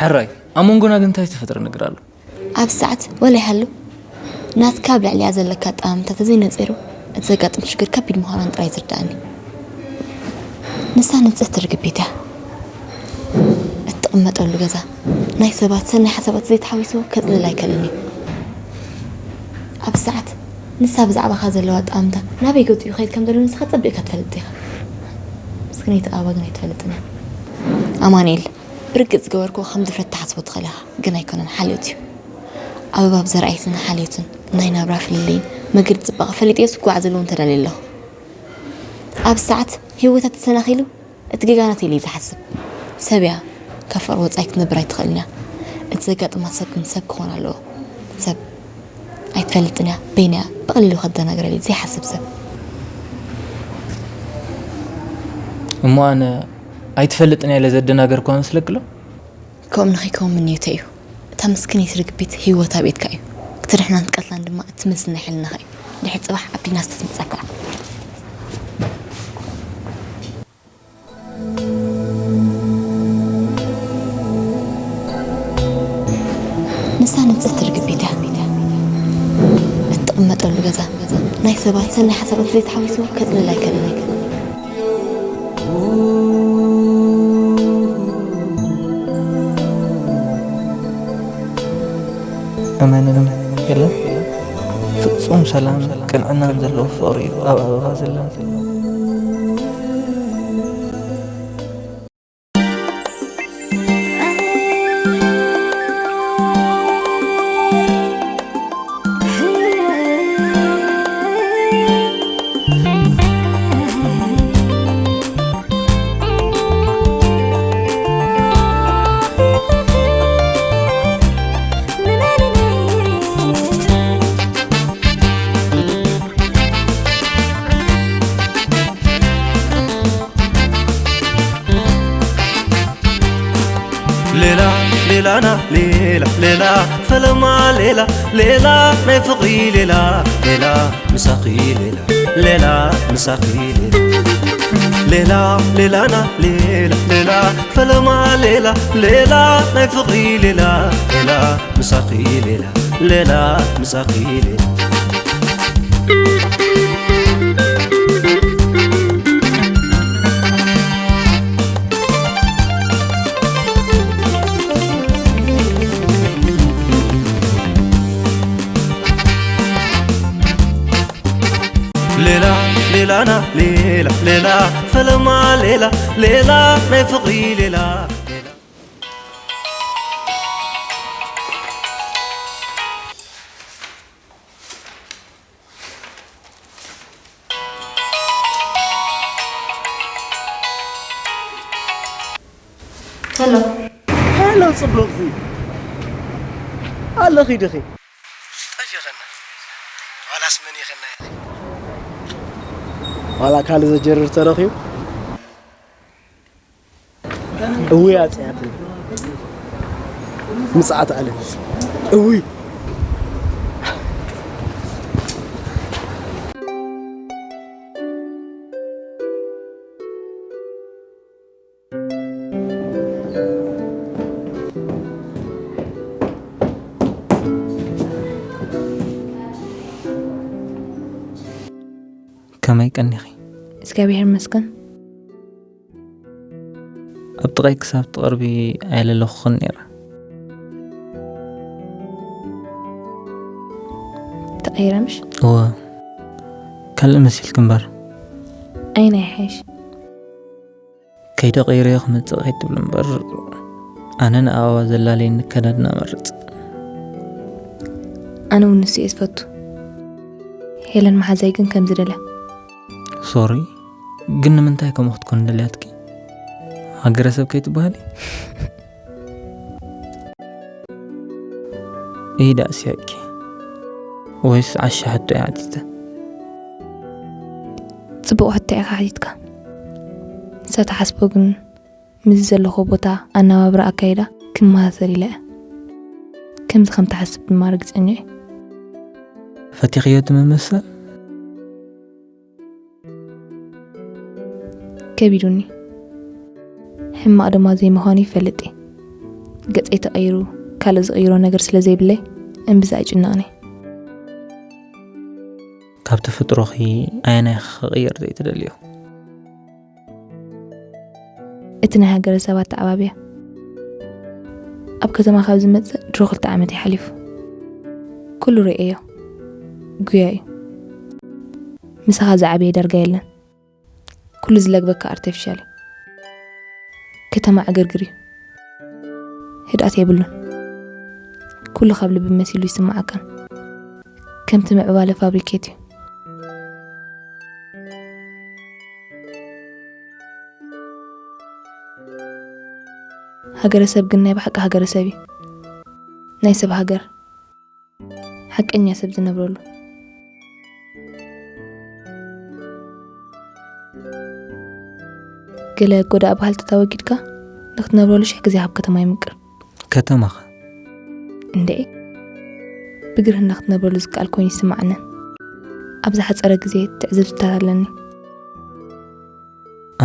ሕራይ፣ ኣብ መንጎና ግን እንታይ ዝተፈጥረ ነገር ኣሎ? ኣብ ሰዓት ወላ ይሃሉ ናትካ ኣብ ልዕሊኣ ዘለካ ኣጠማምታ ተዘይነጺሩ እቲ ዘጋጥም ሽግር ከቢድ ምዃኑ ጥራይ ዝርድኣኒ። ንሳ ንጽህቲ ርግቢት እያ። እትቕመጠሉ ገዛ ናይ ሰባት ሰናይ ሓሳባት ዘይተሓዊስዎ ከጽልል ኣይክእልን እዩ። ኣብ ሰዓት ንሳ ብዛዕባኻ ዘለዋ ኣጠማምታ ናበይ ገጹ ይኸይድ ከም ዘሎ ንስኻ ጸቢቕካ ትፈልጥ ኢኻ። ምስክነይቲ ኣበባ ግን ኣይትፈልጥን እያ። ኣማኑኤል፣ ብርግጽ ዝገበርክዎ ከም ድፍረት ትሓስቦ ትኽእል ኢኻ፣ ግን ኣይኮነን፣ ሓልዮት እዩ። ኣበባ ብዘርኣየትን ሓልዮትን ናይ ናብራ ፍልልይን መገዲ ጽባቐ ፈሊጠዮስ ክጓዓዘሉ እውን ተዳልየ ኣለኹ። ኣብ ሰዓት ህይወታ ተሰናኺሉ እቲ ጌጋ ናተይ ኢሉ እዩ ዝሓስብ። ሰብ እያ፣ ካብ ፍቕሪ ወጻኢ ክትነብር ኣይትኽእልን እያ። እቲ ዘጋጥማ ሰብ ግን ሰብ ክኾን ኣለዎ። ሰብ ኣይትፈልጥን እያ፣ በይና እያ፣ ብቐሊሉ ከደናግረል እዩ ዘይሓስብ ሰብ። እሞ ኣነ ኣይትፈልጥን እያ ኢለ ዘደናገርኳ መስለክሎ? ከምኡ ንኸይከውን ምንዮተይ እዩ። እታ ምስክነይቲ ርግቢት ህይወታ ኣብ ኢድካ እዩ። ክትድሕናን ክትቀትላን ድማ እቲ መዝን ናይ ሕልናኻ እዩ። ድሕሪ ጽባሕ ኣብ ዲናስ ክትምጻካ። ንሳ ንጽህቲ ርግቢት እያ። እትቕመጠሉ ገዛ ናይ ሰባት ሰናይ ሓሳባት ዘይተሓዊስዎ ከጽልል ኣይክእልን እዩ። እመንኒ፣ የለን፣ ፍጹም ሰላም ቅንዕናን ዘለዎ ፍቕሪ እዩ ኣብ ኣበባ ዘሎ። ፈለማ ሌላ ሌላ ናይ ፍቕሪ ሌላ ሌላ ምሳኺ ሌላ ሌላ ምሳኺ ሌላ ሌላ ሌላና ሌላ ሌላ ፈለማ ሌላ ሌላ ናይ ፍቕሪ ሌላ ሌላ ምሳኺ ሌላ ሌላ ምሳኺ ሌላ ሌላ ሌላና ሌላ ሌላ ፈለማ ሌላ ሌላ ናይ ፍቕሪ ሌላ ሌላ ሄሎ። ሄሎ ጽቡቕቲ ኣለኺ ድኺ? ጠፊኸና ዋላስ መን ይኸና ኢኺ? ዋላ ካልእ ዘጀርር ተረኺቡ? እውይ ኣጽያትኒ ምጽኣት ኣለኒ እውይ ከመይ ቀኒኺ? እግዚኣብሔር ይመስገን። ኣብ ጥቓይ ክሳብ ትቐርቢ ኣየለለኹኽን ነይረ። ተቐይረ ምሽ? እወ፣ ካልእ መሲልኪ እምበር። ኣይናይ ሓይሽ? ከይደ ቀይረዮ ክመጽእ ከይትብል እምበር፣ ኣነ ንኣበባ ዘላለየኒ ኣከዳድና እመርጽ። ኣነ እውን ንሱ እየ ዝፈቱ። ሄለን መሓዛይ ግን ከምዚ ደልያ። ሶሪ፣ ግን ንምንታይ ከምኡ ክትኮን ደልያትኪ? ሃገረሰብ ከይትበሃሊ? ኢዳ እስያቂ ወይስ ዓሻ ሕቶ እያ ዓቲተ? ጽቡቕ ሕቶ ኢኻ ሓቲትካ። ንሳ ትሓስቦ ግን ምስዚ ዘለኹ ቦታ ኣነባብራ ኣካይዳ ክመሳሰል ኢለ እየ። ከምዚ ከም ትሓስብ ድማ ርግጸኛ እየ። ፈቲኽዮ እቲ ምምስሳል? ከቢዱኒ። ሕማቕ ድማ ዘይምዃኑ ይፈልጥ እየ። ገጸይ ተቐይሩ ካልእ ዝቕይሮ ነገር ስለ ዘይብለይ እምብዛ ኣይጭነቕን እየ። ካብ ተፈጥሮኺ ኣየናይ ክቕየር ዘይትደልዮ? እቲ ናይ ሃገረሰብ ኣተዓባብያ ኣብ ከተማ ካብ ዝመጽእ ድሮ ክልተ ዓመት እዩ ሓሊፉ። ኩሉ ርእየዮ። ጉያ እዩ። ምሳኻ ዝዓበየ ዳርጋ የለን። ኩሉ ዝለግበካ ኣርተፊሻል እዩ። ከተማ ዕግርግር እዩ። ህድኣት የብሉን። ኩሉ ካብ ልቢ መሲሉ ይስምዓካን። ከምቲ ምዕባለ ፋብሪኬት እዩ። ሃገረሰብ ግን ናይ ብሓቂ ሃገረሰብ እዩ። ናይ ሰብ ሃገር። ሓቀኛ ሰብ ዝነብረሉ። ገለ ጎዳእ ባህልቲ ተወጊድካ ንክትነብረሉ ሽሕ ግዜ ካብ ከተማ ይምቅር። ከተማኸ? እንድዒ ብግርህና ክትነብረሉ ዝከኣል ኮይኑ ይስምዓንን። ኣብ ዝሓጸረ ግዜ ትዕዝብትታት ኣለኒ።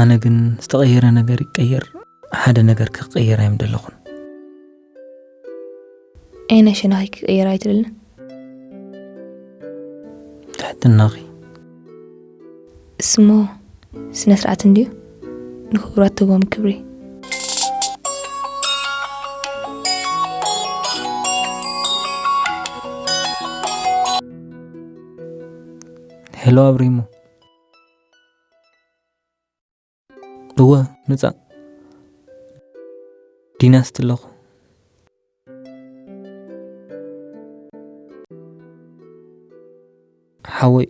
ኣነ ግን ዝተቐየረ ነገር ይቀየር ሓደ ነገር ክቕየር ኣይምደለኹን። ኣይነ ሸነኺ ክቕየር ኣይትብልን። ትሕትናኺ። እስሞ ስነ ስርዓት እንድዩ ንክቡራት ትህቦም ክብሪ። ሄሎ ኣብሪሙ። እወ ምጻእ ዲናስት ኣለኹ። ሓወይ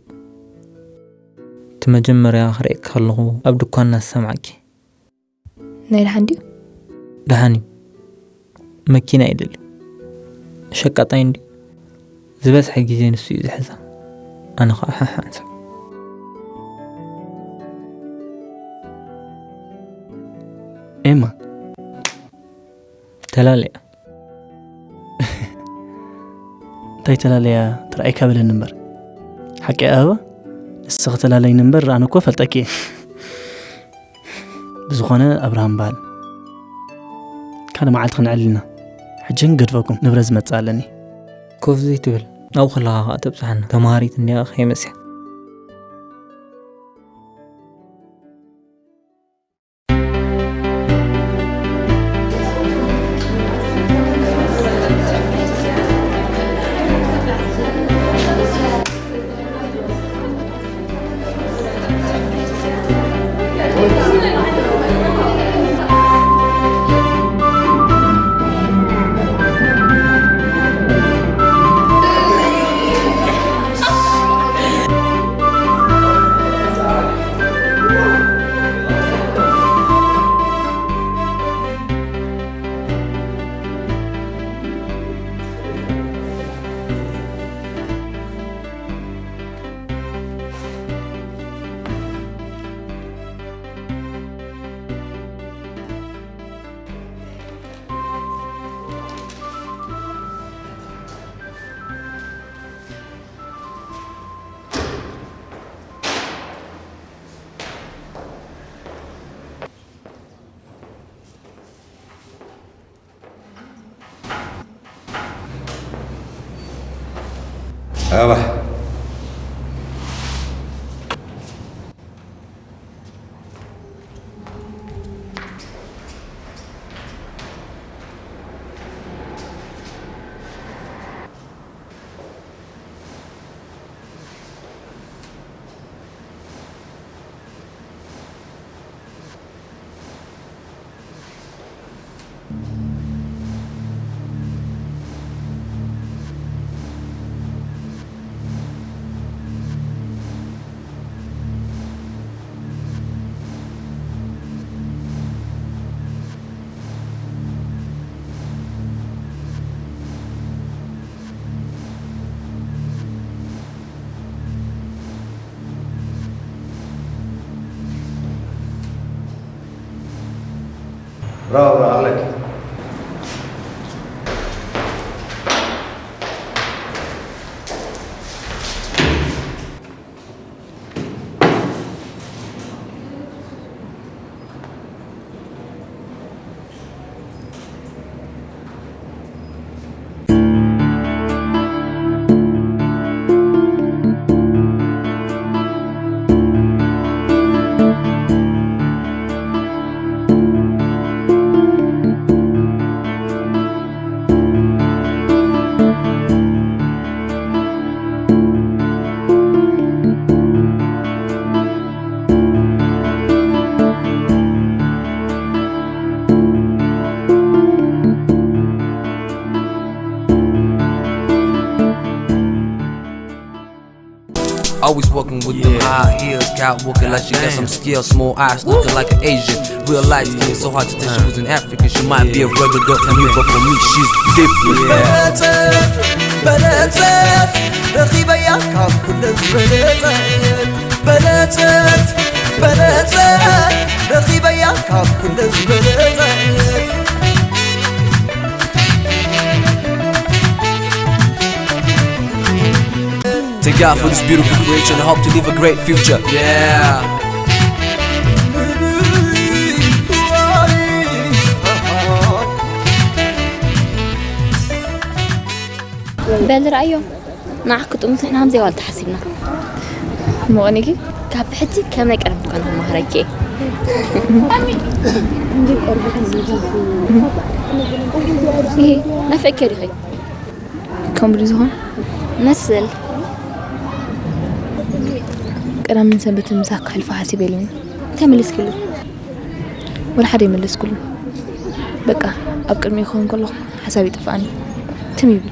እቲ መጀመርያ ክርእየካ ከለኹ ኣብ ድኳንና ዝሰምዓኪ። ናይ ደሓን ድዩ? ደሓን እዩ። መኪና ይደሊ። ሸቃጣይ እንድዩ። ዝበዝሐ ግዜ ንሱ እዩ ዝሕዛ። ኣነ ኸዓ ሓሓንሳ። ኤማ ተላልያ። እንታይ ተላለያ ትረኣይካ በለኒ እምበር። ሓቂ ኣበባ፣ ንስኺ ተላለይኒ እምበር ኣነ እኮ ፈልጠኪ እየ። ብዝኾነ ኣብርሃም በሃል። ካልእ መዓልቲ ክንዕል ኢና። ሕጂ ግን ገድፈኩም፣ ንብረት ዝመጽእ ኣለኒ። ኮፍ ዘይትብል፣ ኣብኡ ከለኻ ኸኣ ተብጽሓና። ተማሃሪት እንድያ ከይመስያ። ኣባ። Bravo, bravo, Alec. Always walking with them high heels, catwalking like she got some skills. Small eyes, looking like an Asian. Real light skin, so hard to tell she was an African. She might be a regular girl to me, but for me, she's different. በለጸት፣ በለጸት፣ ረኺበያ ካብ ኩለን ዝበለጸት። በለጸት፣ በለጸት፣ ረኺበያ ካብ ኩለን ዝበለጸት። Thank God for this beautiful creation. I hope to live a great future. Yeah. በል ርኣዮም፣ ንዓኺ ክጥምቱ ኢና ከምዘይ ዋልታ ሓሲብና። እሞ ቀኒኪ? ካብ ሕጂ ከመይ ቀርብ ኮነ መሃረኪ። ይሄ ናፍቀ ዲኺ? ከምኡ ድዩ ዝኾን? መስል። ቀዳምን ሰንበትን ምሳኺ ከሕልፎ ሓሲበ ኢለኒ። እንታይ መለስክሉ? ወላ ሓደ ኣይመለስኩሉን። በቃ ኣብ ቅድሚኡ ክኸውን ከለኹ ሓሳብ ይጠፍኣኒ። ትም ይብል።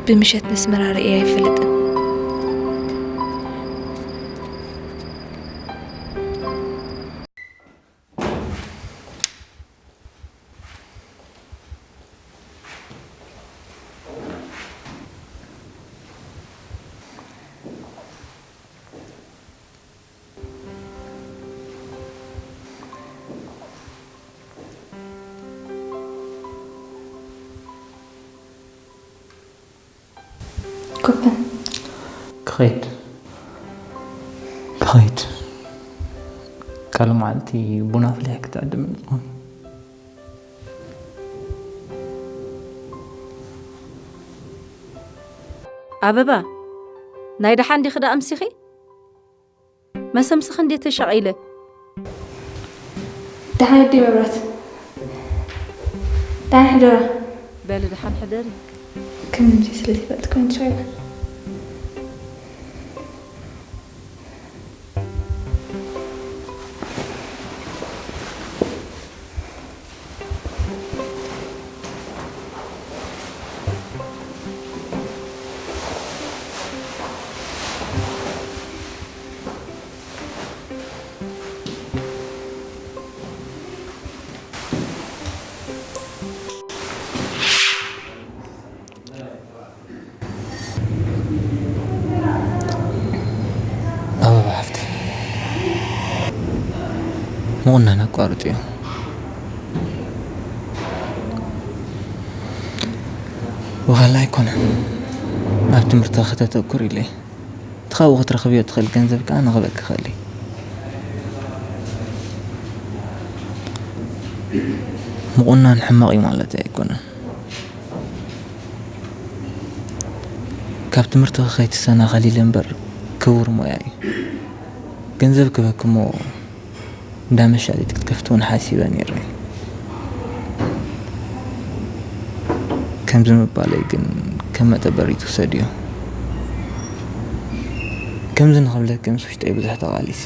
ብምሸት ነስመራ ርእየ ኣይፈልጥን። ኩብን። ክኸይድ። ክኸይድ። ካልእ መዓልቲ ቡና ኣፍሊሐ ክትዕድም ንኸውን። ኣበባ፣ ናይ ደሓን ዲኺ ደኣ ኣምሲኺ? መሰምስኺ እንዴ ተሻቒለ? ደሓን ኣደይ መብራት። ደሓን ሕደራ። በሊ ደሓን ሕደሪ። ከምዚ ስለ ዘይፈልጥ ኮይኑ ተሻቒለ። ኣበባ ሓፍተይ፣ ምቑናን ኣቋርጽዮ። ወሃላ ኣይኮነን። ኣብ ትምህርቲ ከተተኩር ኢለ። እቲ ካብኡ ክትረኽብዮ ትኽእል ገንዘብ ከኣ ንኽበኪ ክእል እዩ። ምቑናን ሕማቕ እዩ ማለት ኣይኮነን። ካብ ትምህርትኺ ከይትሰናኸሊ ኢለ እምበር ክቡር ሞያ እዩ። ገንዘብ ክበኪ እሞ እንዳ መሻሊት ክትከፍቲ እውን ሓሲበ ነይረ። ከምዚ ምባለይ ግን ከም መጠበሪ ትውሰድዮ። ከምዚ ንኽብለኪ ምስ ውሽጠይ ብዙሕ ተቓሊሰ።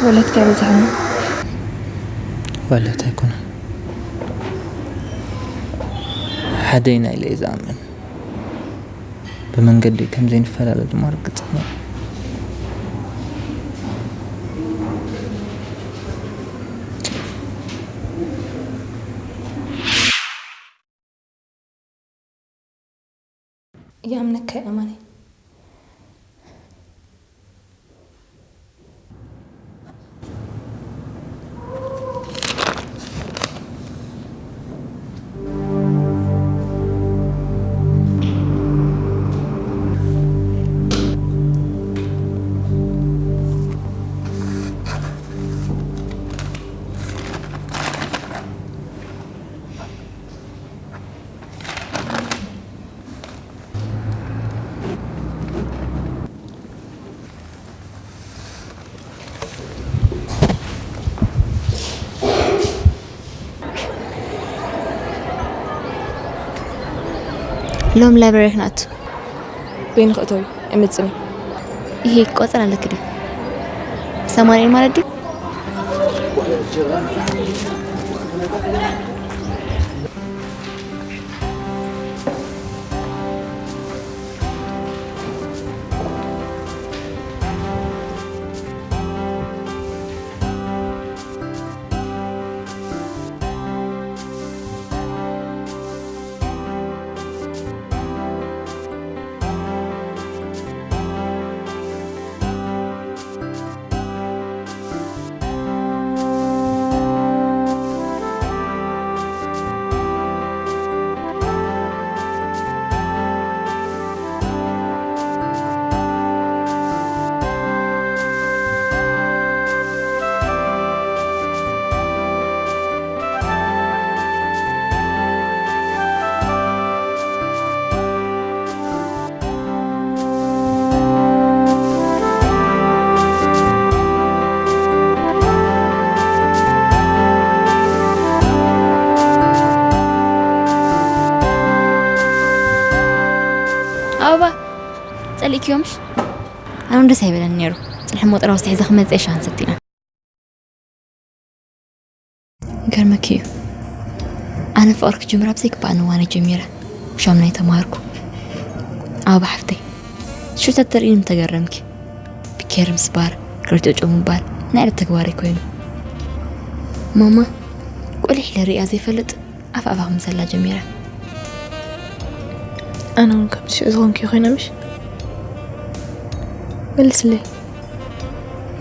ወለድካ ይበዝሓና። ወለት ኣይኮነን። ሓደ ኢና ኢለ እየ ዝኣምን። ብመንገዲ ከም ዘይንፈላለ ድማ ርግጽ እየ። ይኣምነካ እየ ኣማኒ። ሎም ላይብረሪ ክንኣቱ። በይኑ ክእተው እዩ፣ ኣይመጽእን እዩ። ይሄ ቆጸራ ኣለክ ድዩ? ሰማንያ ማለት ድዩ? ባባ፣ ጸሊእክዮ ምሽ? ኣነ ደስ ኣይበለኒ ነይሩ። ጽንሒ ሞጠራ ውስጥ ሒዘ ክመጽእ ሻንሰት ኢና። ይገርመኪ እዩ። ኣነ ፍቕሪ ክጅምር ኣብ ዘይግባኣኒ እዋን እየ ጀሚረ። ሻምናይ ተማሃርኩ። ኣበባ ሓፍተይ፣ ሽታት ተርእይኒ ምተገረምኪ። ብኬር ምስባር፣ ግርጭውጭው ምባል ናይ ዕለት ተግባረይ ኮይኑ። ማማ፣ ቆሊሕ ኢለ ርእያ ዘይፈልጥ ኣፍ ኣፋ ክምሰላ ጀሚረ። ኣነ እውን ከምቲ ሽዑ ዝኾንኪ ኮይነ ምሽ? መልስለይ።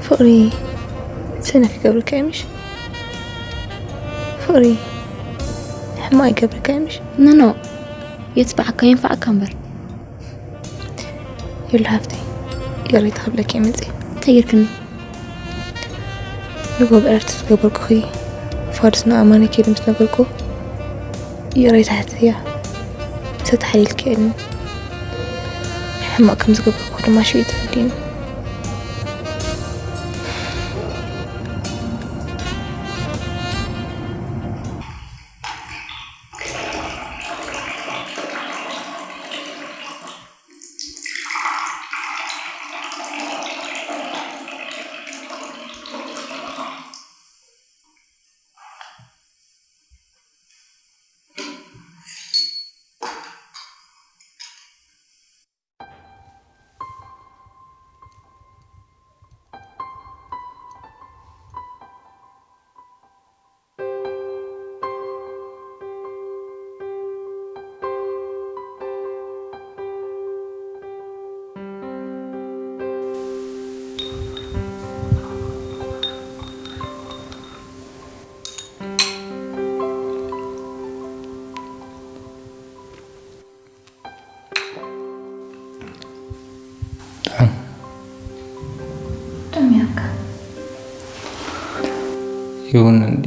ፍቕሪ ሰነፍ ይገብረካ እዩ ምሽ? ፍቕሪ ሕማቕ ይገብረካ እዩ ምሽ? ኖ፣ ኖ። የትብዓካ የንፍዓካ እምበር። የሉ ሃፍተይ፣ ይቕሬታ ክብለኪ እየ መፅእ። እንታይ ጌርክኒ? ንጎ ብዕረፍቲ ዝገበርኩኺ ፋዱስ ንኣማነ ከይዱ ምስ ነገርኩ፣ ይቕሬታ ሕትትያ። ሰተሓሊልኪ እየ። ሕማቕ ከም ዝገበርኩ ድማ ሽዑ ተረዲእኒ። ጥዑም። ጥዑም እያካ። ይሁን እንዲ።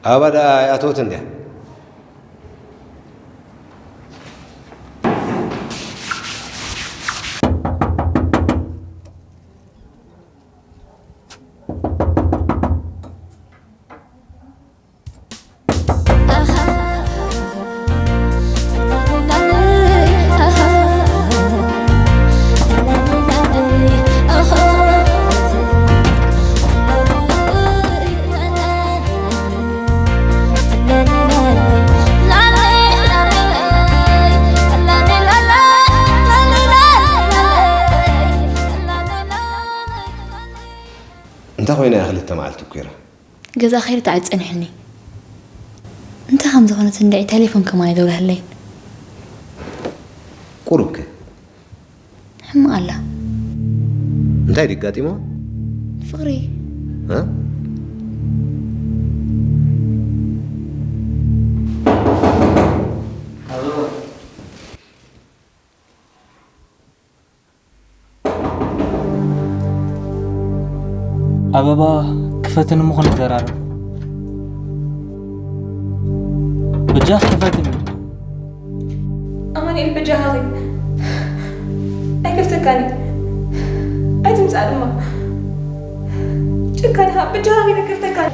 ኣባ ደኣ ኣይኣተወትን ድያ? እንታይ ኮይና እያ ክልተ መዓልቲ እኮ ኢራ? ገዛ ከይደ ተዓፀንሕኒ። እንታይ ከም ዝኾነት እንድዒ ቴሌፎን ከማን ኣይደውለህለይን። ቁሩብከ? ሕማቕ ኣላ። እንታይ ድዩ ኣጋጢምዋ? ፍቕሪ። እ? ኣበባ፣ ክፈትኒ እሞ ክንዘራረብ። በጃኺ ክፈትኒ። ኣማኑኤል፣ በጃኻ ኺድ። ኣይከፍተካን እዩ። ኣይትምጻእ ድማ። ጨካን ኢኻ። በጃኻ ኺድ፣ ኣይከፍተካን።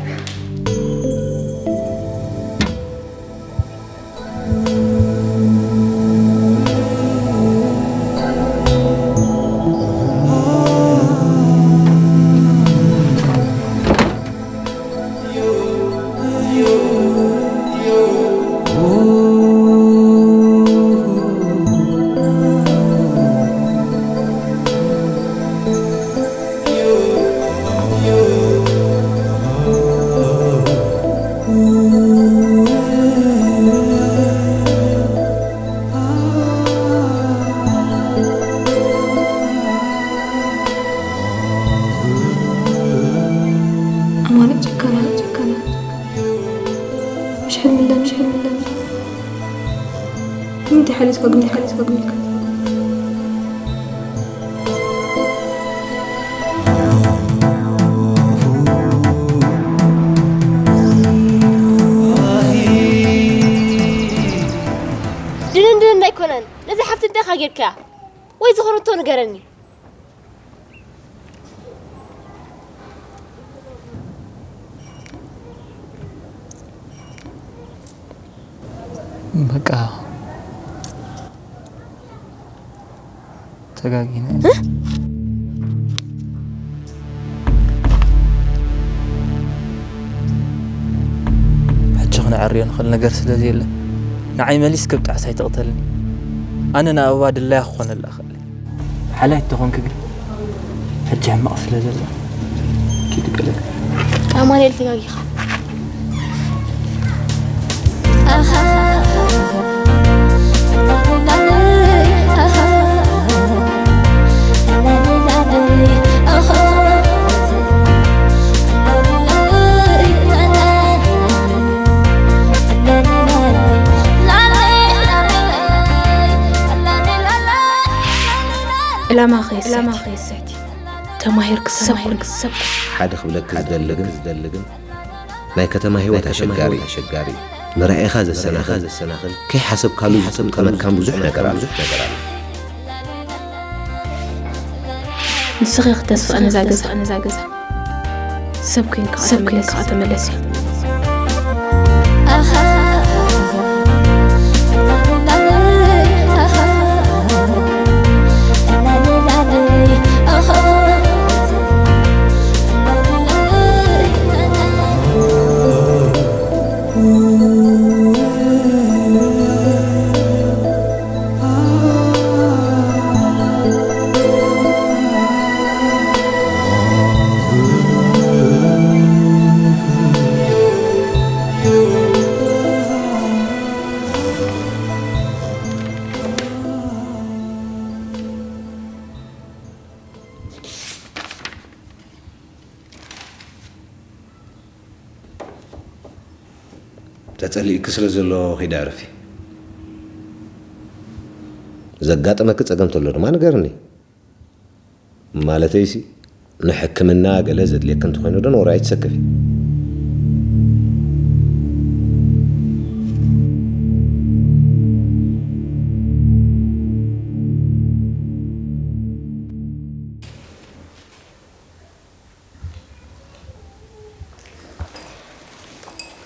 ሓሊስካ ግን ሓሊስካ ግን ድንን ድንን ኣይኮነን። ነዚ ሓፍቲ እንታይ ኢኻ ጌርካያ? ወይ ዝኾነቶ ንገረኒ። በቃ ተጋጊነ። ሕጂ ክንዕርዮ ንኽእል ነገር ስለ ዘየለ ንዓይ መሊስ ክብጣዕስ ኣይትቕተልኒ። ኣነ ንኣበባ ድላያ ክኾነላ እኽእል። ሓላይ ተኾንኪ ግን ሕጂ ሕማቕ ስለ ዘሎ ኪዲ ገለ ኣማኑኤል ተጋጊኻ። ዕላማ ከይሰቲ ተማሂርክ ሰብ ኩን። ሰብ ኩን። ሓደ ክብለኪ ዝደሊ ግን ናይ ከተማ ህይወት ኣሸጋሪ እዩ። ንራኢኻ ዘሰናኽል፣ ከይሓሰብካሉ ዝጥምጠመካን ብዙሕ ነገር ኣሎ። ንስኺ ኢኺ ተስፍኣ ነዛ ገዛ። ሰብ ኮይንካ ተመለሲ። ተጸሊእኪ ስለ ዘሎ ኺዲ ዕረፊ። ዘጋጠመኪ ጸገም ተሎ ድማ ንገርኒ። ማለተይሲ ንሕክምና ገለ ዘድልየኪ እንተኾይኑ ዶ ንወረ ኣይትሰክፊ።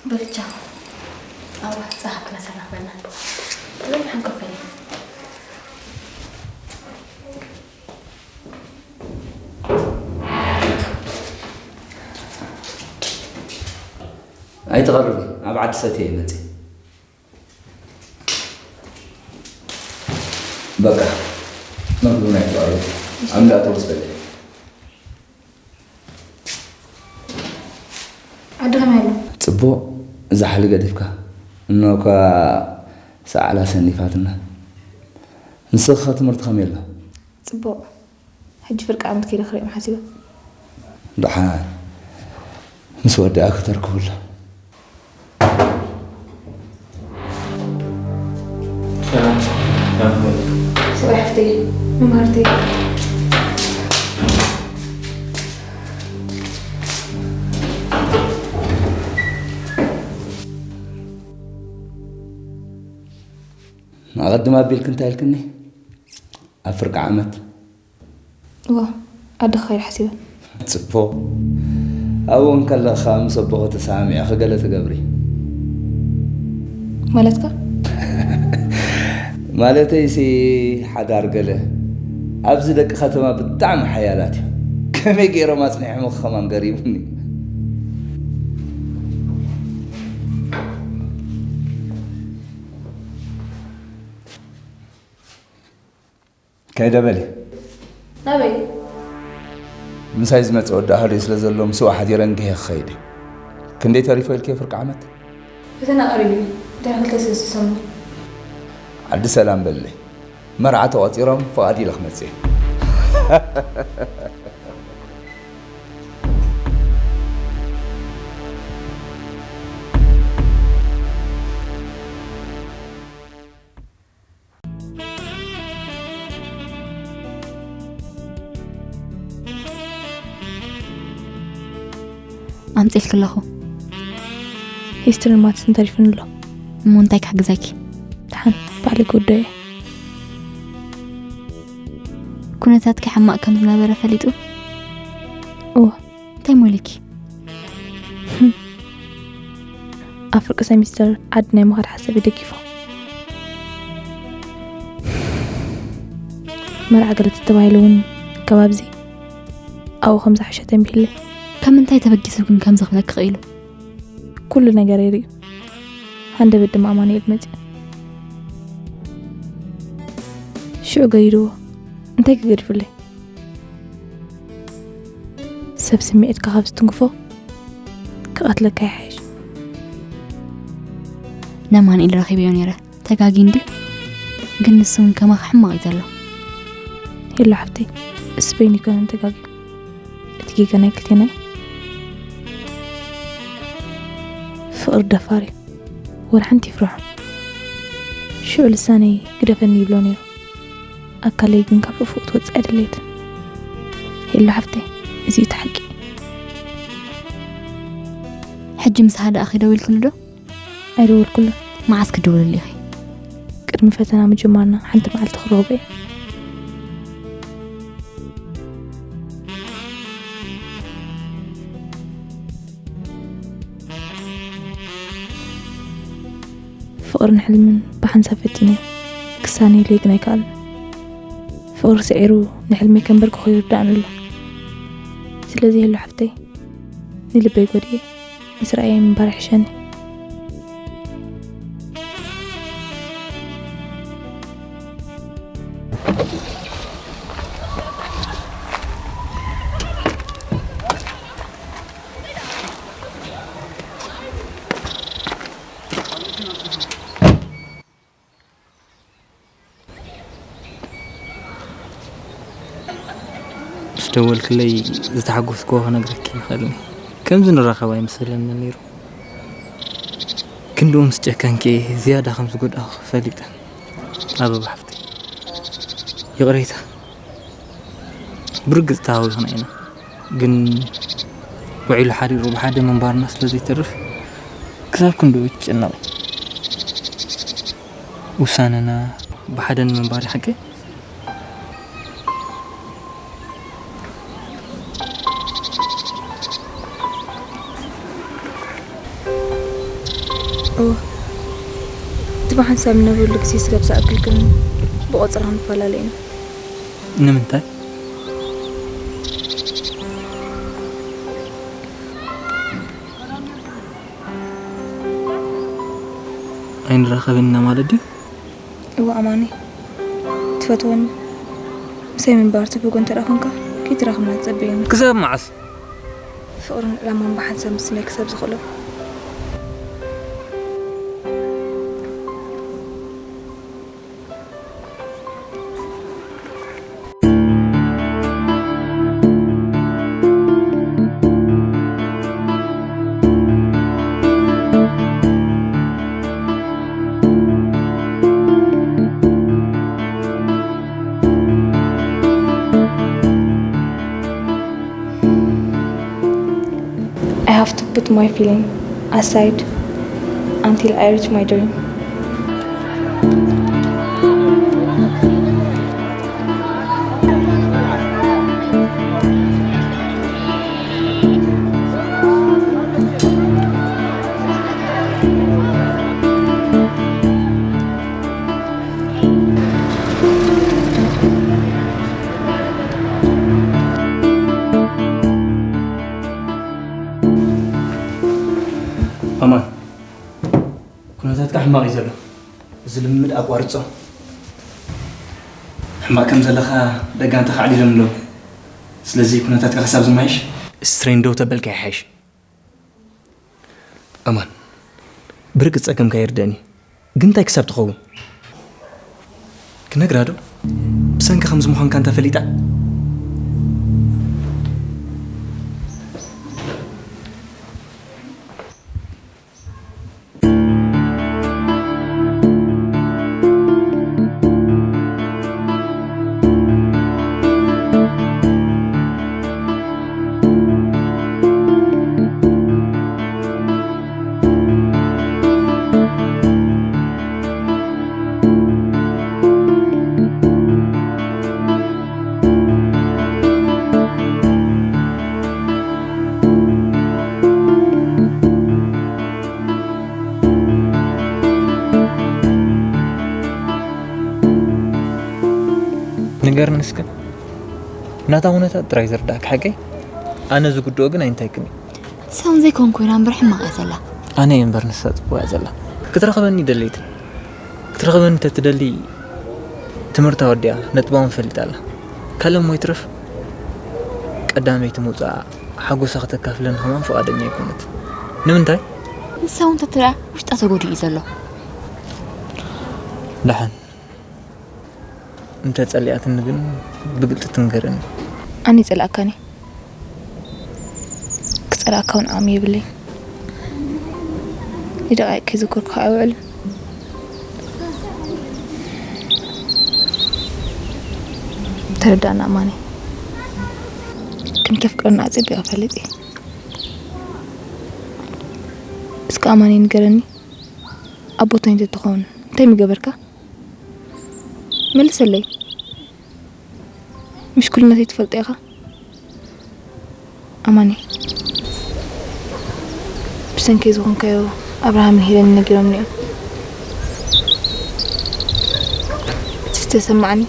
በልቻ ኣዋ ጸሓፍ ክላስ ኣራኽበና። ለምሓን ኮፈል ኣይትቐርቢ፣ ኣብ ዓዲ ሰትየ እየ መፅእ። በቃ መግቢ ናይ ተቐርብ ኣምላእ ተወስበለ። ዓዲ ከመይ ኣሎ? ጽቡቕ፣ እዛ ሓሊ ገዲፍካ። እኖ እኳ ሰዓላ ሰኒፋትና። ንስኺ ኸ ትምህርቲ ከመይ ኣሎ? ጽቡቕ። ሕጂ ፍርቂ ዓመት ከይደ ክሪኦም ሓሲበ። ደሓን ምስ ወድኣ ከተርክብሎ። ሰላም ሓፍተይ መምህርተይ። ኣቐድም ኣቢልኪ እንታይ ኢልክኒ? ኣብ ፍርቂ ዓመት እወ ዓዲ ክኸይድ ሓሲበ። ጽቡቕ። ኣብኡ እንከለኻ ምስ ኣቦኺ ተሰማሚዕኺ ገለ ትገብሪ። ማለትካ? ማለተይሲ ሓዳር ገለ ኣብዚ ደቂ ከተማ ብጣዕሚ ሓያላት እዮም። ከመይ ገይሮም ኣጽኒሖምኺ ከማን ገሪሙኒ። ከይደ በሊ። ናበይ? ምሳይ ዝመጽእ ወዲ ኣህሉይ ስለ ዘሎ ምስኡ ሓዲረ እንግሄ ክኸይድ እየ። ክንደይ ተሪፎ ኢልኪ ፍርቂ ዓመት? ፈተና ቀሪቡ እዩ። ድሕሪ ክልተ ሰለስተ ሰሙን። ዓዲ ሰላም በልለይ። መርዓ ተቖጺሮም ፍቓድ ኢለ ክመጽእ እየ። ኣምፅልኪ ኣለኹ። ሂስትሪን ማትስን ተሪፉኒ ኣሎ። እሞ እንታይ ክሕግዘኪ? ደሓን ባዕለይ ክውዶ እየ። ኩነታትኪ ሕማቕ ከም ዝነበረ ፈሊጡ? እወ። እንታይ ሞይልኪ? ኣብ ፍርቂ ሰሚስተር ዓዲ ናይ ምኻድ ሓሳብ ይደጊፎ። መርዓ ገለ ተተባሂሉ እውን ከባብዚ ኣብኡ ከም ዝሓሸ ተንቢህለይ። ካብ ምንታይ ተበጊሱ ግን ከምዚ ክብለኪ ክኢሉ? ኩሉ ነገር ይርእዩ። ሃንደበት ድማ ኣማኑኤል መፅኡ። ሽዑ ገዲድዎ። እንታይ ክገድፍለይ? ሰብ ስምዒትካ ካብ ዝትንክፎ ክቐትለካ ይሓይሽ። ነማንኤል ረኺበዮ ነይረ። ተጋጊ እንዲ ግን ንሱ እውን ከማኻ ሕማቕ እዩ ዘሎ። ሄሎ ሓፍተይ፣ እስበይን ይኮነን ተጋጊ። እቲ ጌጋ ናይ ክልቴና እዩ። ፍቕሪ ደፋር እዩ። ወላ ሓንቲ ይፍርሖ። ሽዑ ልሳነይ ግደፈኒ ይብሎ ነይሩ። ኣካለይ ግን ካብ ሕፉቕ ትወፅእ ኣይደለየትን። ሄሎ ሓፍተይ፣ እዚ እቲ ሓቂ። ሕጂ ምስ ሃደኣ ከይደዊልክሉ ዶ? ኣይደወልኩሉን። መዓስ ክድውልሉ ኢኺ? ቅድሚ ፈተና ምጅማርና ሓንቲ መዓልቲ ክረኽቦ እየ። ፍቕርን ሕልምን ብሓንሳብ ፈቲነ ክሳነየለይ ግን ኣይከኣልን። ፍቕሪ ስዒሩ ንሕልመይ ከንበርክኾ ይርዳእኒ ኣሎ። ስለዚ ሄሉ ሓፍተይ፣ ንልበይ ጎድኤ ምስ ረኣየ ምንባር ይሕሸኒ። ምስ ደወልክለይ ዝተሓጎስክዎ ክነግረኪ ይኽእል እየ። ከምዚ ንራኸብ ኣይመሰለኒ ነይሩ። ክንድኡ ምስ ጨከንኪ ዝያዳ ከም ዝጎዳእኹ ፈሊጠ። ኣበባ ሓፍተይ፣ ይቕሬታ። ብርግጽ ተሃዊኽና ኢና፣ ግን ውዒሉ ሓዲሩ ብሓደ ምንባርና ስለ ዘይተርፍ ክሳብ ክንድኡ ይጨነቕ። ውሳነና ብሓደ ንምንባር ሓቂ። እወ፣ እቲ ብሓንሳብ ንነብረሉ ግዜ ስለ ዝኣክል ግን ብቆጽራ ክንፈላለ ኢና። ንምንታይ? ኣይንራኸብን ኢና ማለት ድዩ? እወ ኣማኒ፣ ትፈትወኒ? ምሳይ ምንባር ትብህጎ እንተ ደኣ ኾንካ፣ ከይትራኸብና ትጸበየኒ። ክሳብ መዓስ? ፍቕርን ዕላማን ብሓንሳብ ምስናይ ክሳብ ዝኽእሎ። I have to put my feeling aside until I reach my dream. ኣማን፣ ኩነታትካ ሕማቕ እዩ ዘሎ። እዚ ልምምድ ኣቋርጾ። ሕማቕ ከም ዘለኻ ደጋንታ ኣዕሊሎም ኣለዉ። ስለዚ ኩነታትካ ክሳብ ዝመሓየሽ ስትሬን ደው ተበልካ ይሓይሽ። ኣማን፣ ብርግጽ ጸገምካ ይርደእኒ፣ ግን እንታይ ክሳብ ትኸውን? ክነግራ ዶ? ብሰንኪ ከምዚ ምዃንካ እንተ ፈሊጣ? ንስክን ናታ ኩነታት ጥራይ ዝርዳእካ ሓቀይ። ኣነ ዝጉድኦ ግን ኣይንታይክን እዩ። ሰውን ዘይኮን ኮይና እምበር ሕማቕ እያ ዘላ። ኣነ እየ እምበር ንሳ ጽቡቕ እያ ዘላ። ክትረኽበኒ ደለይትን ክትረኽበኒ ተትደሊ ትምህርታ ወዲኣ ነጥባውን ፈሊጣ ኣላ። ካልእ እሞ ይትረፍ ቀዳመይቲ ምውጻኣ ሓጎሳ ክተካፍለኒ ከማን ፍቓደኛ ኣይኮነት። ንምንታይ? ንሳ እውን ተትርኣ ውሽጣ ተጎዲኡ እዩ ዘሎ። ደሓን እንተ ጸሊኣትኒ ግን ብግልጺ ትንገረኒ። ኣነ ይጸልኣካኒ። ክጸልኣካ እውን ዓቕሚ የብለይን። ንደቓይቕ ከይዘከርኩኻ ኣይውዕልን። ተረዳእና ኣማኒ። ከም ተፍቅረና ኣጸቢቐ እፈልጥ እየ። እስከ ኣማኒ ንገረኒ፣ ኣብ ቦታይ እንተትኸውን እንታይ ምገበርካ? መልሰለይ። ምሽኩልነተይ ትፈልጦ ኢኻ ኣማኒ። ብሰንከይ ዝኾንካዮ ኣብርሃምን ሄለንን ነጊሮምኒ እዮም። እቲ ዝተሰማዓኒ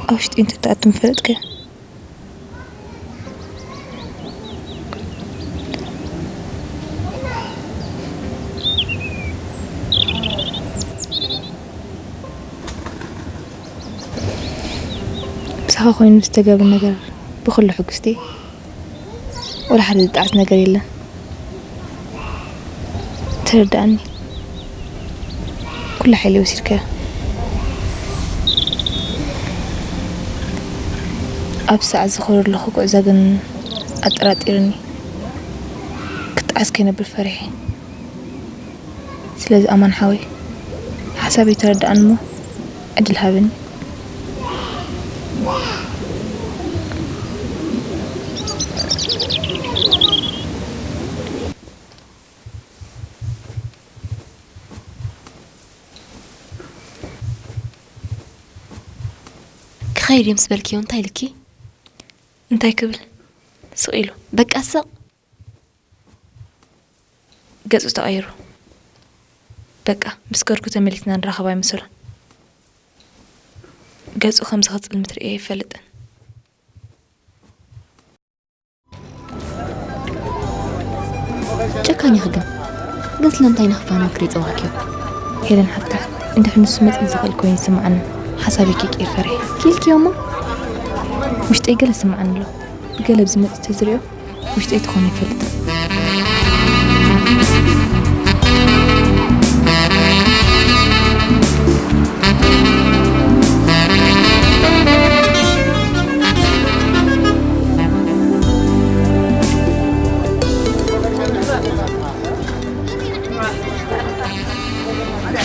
ኣብ ውሽጢ እንተትኣቱ ምፈለጥከ። ምሳኻ ኮይኑ ዝተገብረ ነገር ብኹሉ ሕጉስቲ እየ። ወላ ሓደ ዝጠዓስ ነገር የለን። ተረዳእኒ። ኩሉ ሓይሊ ወሲድካዮ። ኣብ ሰዓት ዝኸዶ ኣለኹ ጉዕዞ ግን ኣጠራጢርኒ። ክጠዓስ ከይነብር ፈሪሐ። ስለዚ ኣማን ሓወይ፣ ሓሳበይ ተረዳእኒ እሞ ዕድል ሃበኒ። ክኸይድ እየ ምስ በልክዮ እንታይ ኢልኪ? እንታይ ክብል? ስቕ ኢሉ። በቃ ስቕ። ገጹ ተቐይሩ። በቃ ምስ ከድኩ ተመሊስና ንራኸብ ኣይመሰሎን። ገጹ ከም ዝኽጽል ምትርእየ ኣይፈልጥን። ጨካን ኢኺ ግን። ግን ስለምንታይ ንኽፋነወኪ ዘይጸዋዕክዮ? ሄለን ሓፍታ፣ እንድሕር ንሱ መጺኡ ዝኽእል ኮይኑ ይስምዓኒ። ሓሳበይ ከይቅይር ፈሪሐ። ኪኢልክዮ እሞ? ውሽጠይ ገለ ይስምዓኒ ኣሎ። ብገለ ብዝመጽእ ተዝሪኦ ውሽጠይ ተኾነ ይፈልጥ።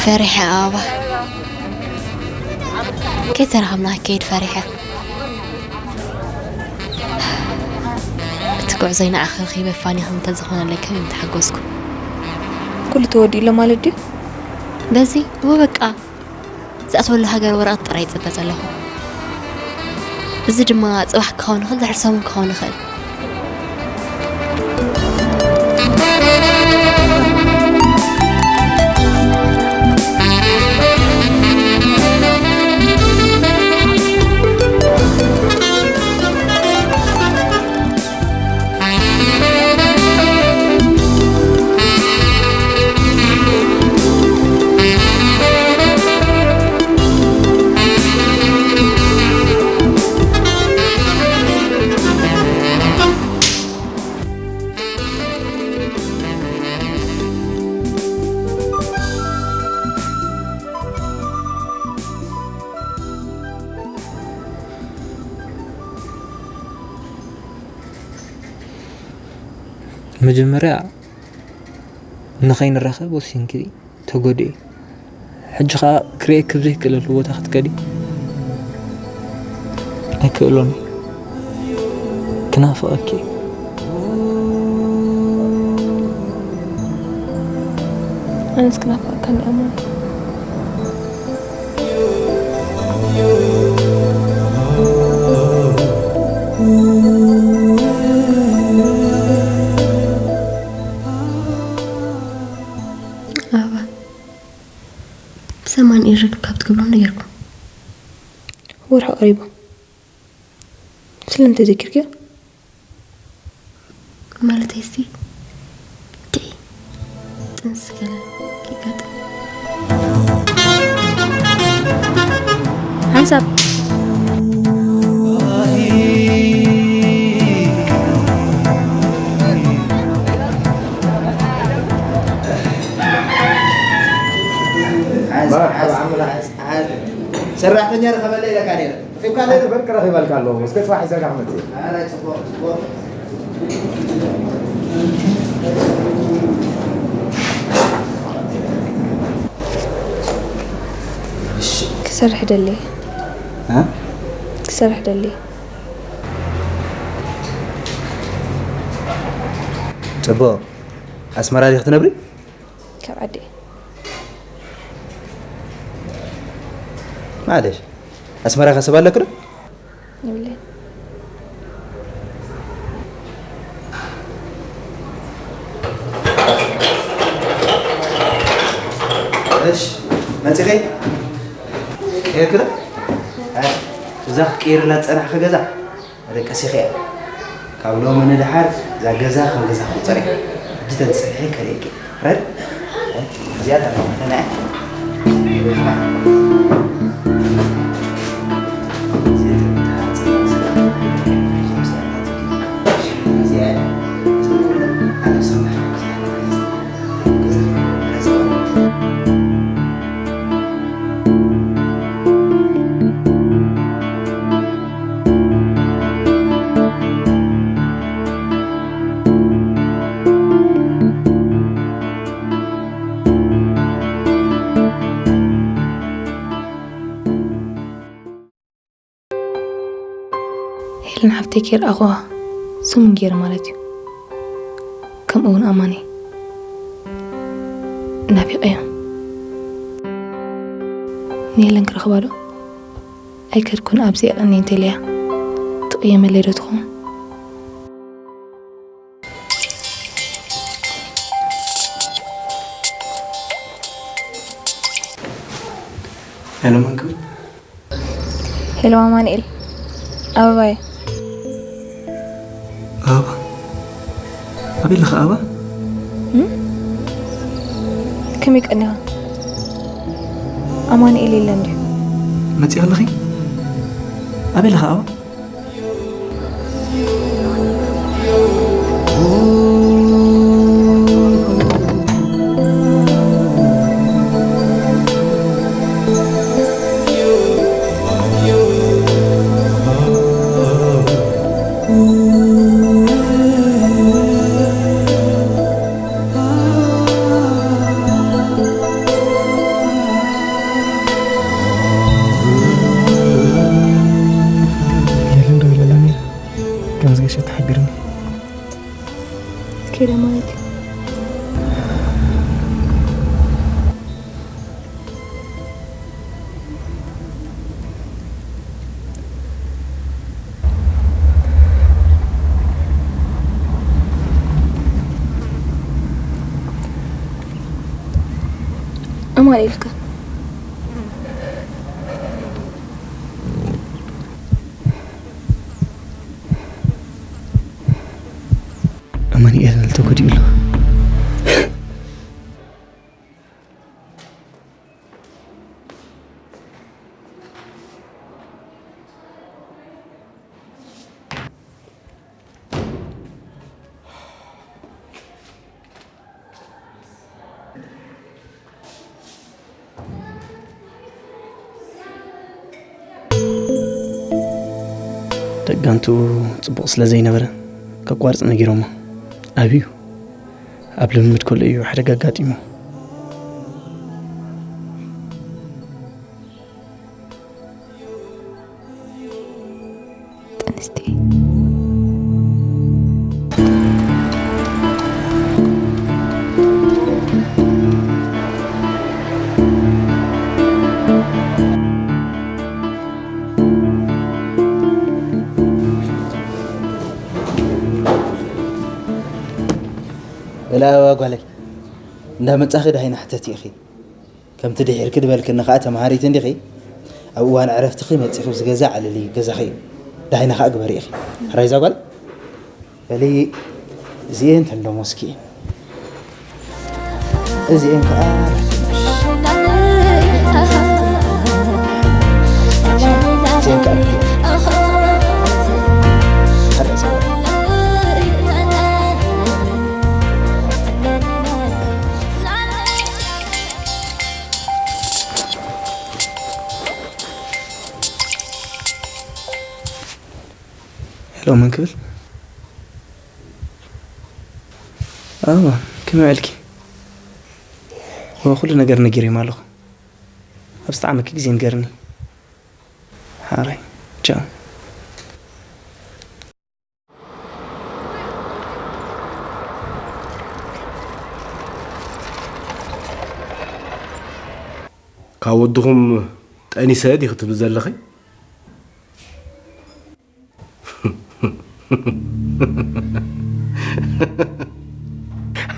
ፈሪሐ ኣበባ። ከይተራኸብና ክከይድ ፈሪሐ። እቲ ጉዕዞይ ንዓኺ ረኺበ ፋኒኻ እንተዝኾነለይ ከመይ ምተሓጎስኩ። ኩሉ ተወዲኡ ኣሎ ማለት ድዩ? በዚ እወ በቃ። ዝኣተወሉ ሃገር ወረቐት ጥራይ ይጽበ ዘለኹ። እዚ ድማ ጽባሕ ክኸውን ይኽእል፣ ድሕሪ ሰሙን ክኸውን ይኽእል። መጀመርያ ንኸይንራኸብ ወሲንኪ ተጎዲኤ። ሕጂ ኸኣ ክርእየኪ ኣብ ዘይክእለሉ ቦታ ክትከዲ ኣይክእሎን እየ። ክናፍቐኪ እየ። ኣነስ ክናፍቐካ እንድየ ኣማን። ኣበባ፣ ብሰማን ኢድ ርክብ ካብ ትብሎ እንዶ ጌርኩም? ወርሑ ቀሪቡ። ስለምንታይ ዘኪርክዮ? ማለተይ እስቲ ድዒ ጥንስ ገለ ይጋጥም። ሓንሳብ። ሓዝ፣ ሓዝ፣ ሓዝ፣ ሓዝ። ሰራሕተኛ ርኸበለይ ኢለካ ነይረ። ረኺብካ ኣለይ ዶ? በቃ ረኺበልካ ኣለኹ። እስከ ጽባሕ ይዘጋ ክመጽእ። ኣረ፣ ጽቡቕ፣ ጽቡቕ። እሺ። ክሰርሕ ደሊ። እ? ክሰርሕ ደሊ። ጽቡቕ። ኣስመራ ዲኺ ትነብሪ? ካብ ዓዲ። ማለሽ፣ ኣስመራ ከ ሰብ ኣለኪ ዶ? የብለይን። እሺ፣ መጺኺ? ቀይርኪ ዶ? ኣይ፣ እዛ ክትቀይርላ ዝጸናሕኺ ገዛ መደቀሲኺ እያ። ካብ ሎሚ ንደሓር እዛ ገዛ ከም ገዛ ክቁጸር እያ። ሕጂ ተንስሒ ከርእየኪ። ረድ? እዚኣ ተመልከተና እያ። ሄለን ሓፍተይ ከይርኣኹዋ ሰሙን ገይረ ማለት እዩ። ከምኡ እውን ኣማኒ ናፊቐዮም። ንሄለን ክረኽባ ዶ? ኣይከድኩን፣ ኣብዚ የቐኒ እንተኢለያ ትቕየመለይ ዶ ትኸውን? ሄሎ፣ መን ክብል? ሄሎ፣ ኣማኑኤል። ኣበባየ። ኣበባ? ኣበይ ኣለኻ ኣበባ? እም? ከመይ ቀኒኻ? ኣማኑኤል የለን ድዩ? መጺኻ ኣለኺ? ኣበይ ኣለኻ ኣበባ? የለን ዶ ኢለላ ነይረ። ከም ዝገሸት ተሓቢርኒ። ከይዳ ማለት እዩ። ኣማኑኤል ከ? ኣማኑኤል ተጎዲኡ ኣሎ። ደቂ ጋንትኡ ጽቡቕ ስለ ዘይነበረ ከቋርጽ ነጊሮሞ። ኣብዩ ኣብ ልምምድ ከሎ እዩ ሓደጋ ኣጋጢሙ። ጥንስቲ። ወላ ጓለይ፣ እንዳመጻኺ ዳሂና ሕተቲ ኢኺ። ከምቲ ድሒርኪ ድበልክኒ ከኣ ተምሃሪት እንዲኺ፣ ኣብ እዋን ዕረፍትኺ መጺኺ ኣብዚ ገዛ ኣዕልሊ ገዛኺ እዩ። ደሃይና ከኣ ግበሪ ኢኺ። ሕራይ እዛ ጓል? በሊ እዚኤን ተንደሞስኪ እየን። እዚኤን ከኣ እዚኤን ከኣ ሄሎ፣ መን ክብል? ኣዋ፣ ከመይ ውዕልኪ? ወ፣ ኩሉ ነገር ነጊረዮም ኣለኹ። ኣብ ዝጠዓመኪ ግዜ ንገርኒ። ሓራይ፣ ቻው። ካብ ወድኹም ጠኒሰ ዲኺ ትብሊ ዘለኺ?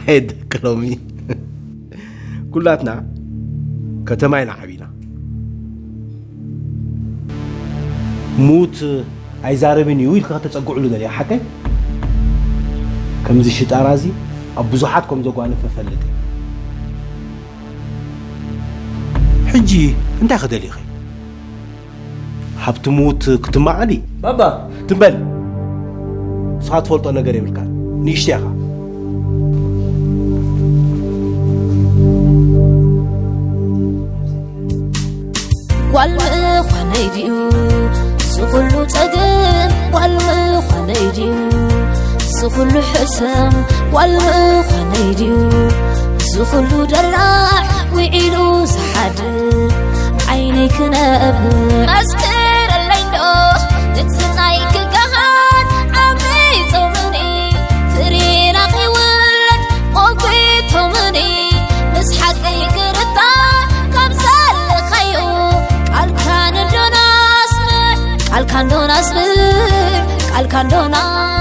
ኣይ ደቂ ሎሚ። ኩላትና ከተማ ኢና ዓቢና። ሙት ኣይዛረብን እዩ ኢልካ ከተጸግዕሉ ደልያ ሓቀይ? ከምዚ ሽጣራ እዚ ኣብ ብዙሓት ከም ዘጓነፈ ፈልጥ። ሕጂ እንታይ ክደሊኺ? ሃብቲ ሙት ክትማዓሊ? ባባ! ትም በል። ንስኻ ትፈልጦ ነገር የብልካን። ንእሽቶ ኢኻ። ጓል ምዃነይ ድዩ ዝኹሉ ጸገም? ጓል ምዃነይ ድዩ ዝኹሉ ሕሰም? ጓል ምዃነይ ድዩ ዝኹሉ ደላዕ ውዒሉ ዝሓድር? ዓይነይ ክነብር መስክረለይ እንዶ፣ ንጽህናይ ክገሃድ ዓሚጾምኒ፣ ፍሬና ከይውለድ ሞጒቶምኒ፣ ምስ ሓቀይ ክርታ ካብ ዘለኻዮ፣ ቃልካ ንዶና ኣስምዕ፣ ቃልካ ንዶና ኣስምዕ፣ ቃልካ ንዶና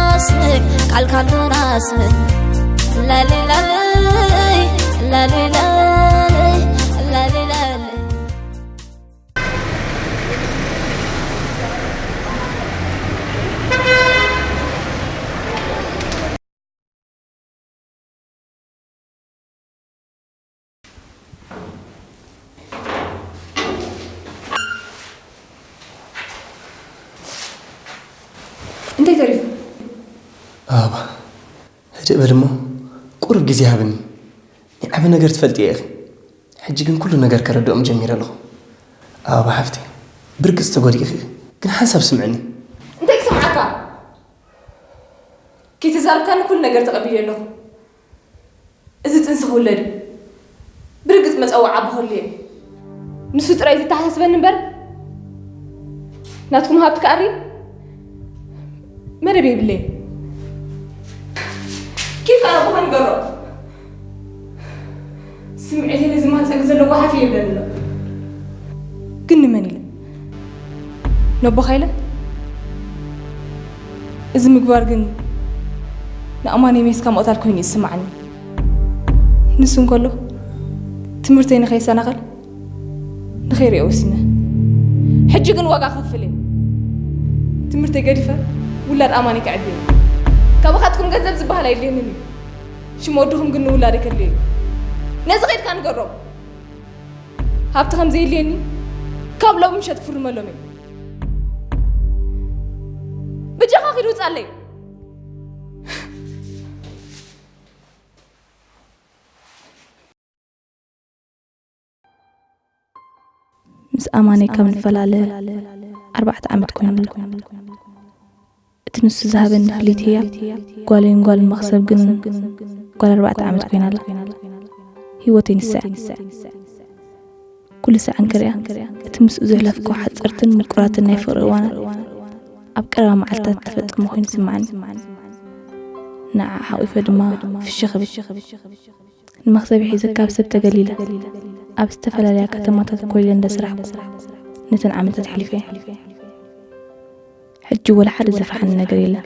ኣስምዕ፣ ቃልካ ንዶና ኣስምዕ። ላሌ ላሌ፣ ላሌ ላሌ፣ ላሌ ላሌ። እንታይ ተሪፉ? ኣባ፣ ህድእ በል እሞ፣ ቁሩብ ግዜ ሃብኒ። ናይ ዓቢ ነገር ትፈልጢ ኢኺ። ሕጂ ግን ኩሉ ነገር ከረድኦም ጀሚረ ኣለኹ። ኣባ ሓፍቲ፣ ብርግጽ ተጎዲእኺ ኢኺ። ግን ሓንሳብ ስምዕኒ። እንታይ ክሰምዓካ? ከይተዛረብካኒ ኩሉ ነገር ተቐቢለ ኣለኹ። እዚ ጥንሲ ክውለድ እዩ። ብርግጽ መጸውዓ ኣቦ ክህሉ እየ። ንሱ ጥራይ ዘተሓሳስበኒ እምበር፣ ናትኩም ሃብቲ ክኣሪ መደብ የብለይን። ኪድ ኣቦኻ ንገሮ። ስምዒተይ ነዚ ማህጸንኪ ዘሎ ጓሓፍ እየ ይብለኒ ኣሎ። ግን ንመን ኢለ? ነቦኻ ኢለ? እዚ ምግባር ግን ንኣማነይ ሜስካ ምቕታል ኮይኑ እዩ ዝስምዓኒ። ንሱ እንከሎ ትምህርተይ ንኸይሰናኸል ንኸይሪኦ ወሲነ። ሕጂ ግን ዋጋ ክኸፍል እየ። ትምህርተይ ገዲፈ ውላድ ኣማነይ ከዕቢ እየ። ካባኻትኩም ገንዘብ ዝበሃል ኣየድልየንን እዩ። ሽም ወድኹም ግን ንውላደይ ከድልዮ እዩ። ነዚ ከይድካ ንገሮም። ሃብቲ ከም ዘየድልየኒ ካብ ሎሚ ምሸት ክፍርመሎም እየ። ብጃኻ ኪድ ውጻለይ። ምስ ኣማነይ ካብ ንፈላለ ኣርባዕተ ዓመት ኮይኑ ኣሎ። እቲ ንሱ ዝሃበኒ ክልተ ህያብ፣ ጓለይን ጓልን መኽሰብ ግን ጓል ኣርባዕተ ዓመት ኮይና ኣላ። ህይወተይ ንሳ እያ። ኩሉ ሳዕ እንክሪኣ፣ እቲ ምስኡ ዘሕለፍክዎ ሓጸርትን ምቁራትን ናይ ፍቕሪ እዋናት ኣብ ቀረባ መዓልታት ተፈጸመ ኮይኑ ይስምዓኒ። ንዓ ሓቒፈ ድማ ፍሽኽ እብል። ንመኽሰቢ ሒዘ ካብ ሰብ ተገሊለ፣ ኣብ ዝተፈላለያ ከተማታት ኮሊለ እንዳ ሰራሕኩ ነተን ዓመታት ኣሕሊፈ። ሕጂ ወላ ሓደ ዘፍርሓኒ ነገር የለን።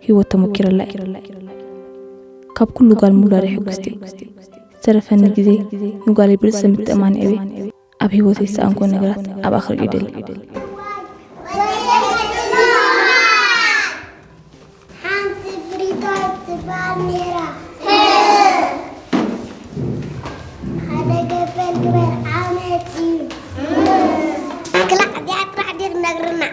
ህይወት ተሞኪረላ እየ። ካብ ኩሉ ጓል ምውላደይ ሕጉስቲ እየ። ዝተረፈኒ ግዜ ንጓለይ ብርእሰ ምትእምማን የዕብየ። ኣብ ህይወተይ ዝሰኣንኩዎ ነገራት ኣብኣ ክርእዮ ይደሊ። ሓንቲ ብሪቶ ትበሃል ነይራ። ሓደ ገበል ግበር ዓመት እዩ። ክላዕ እዚኣ ጥራሕ ድዩ ትነግርና?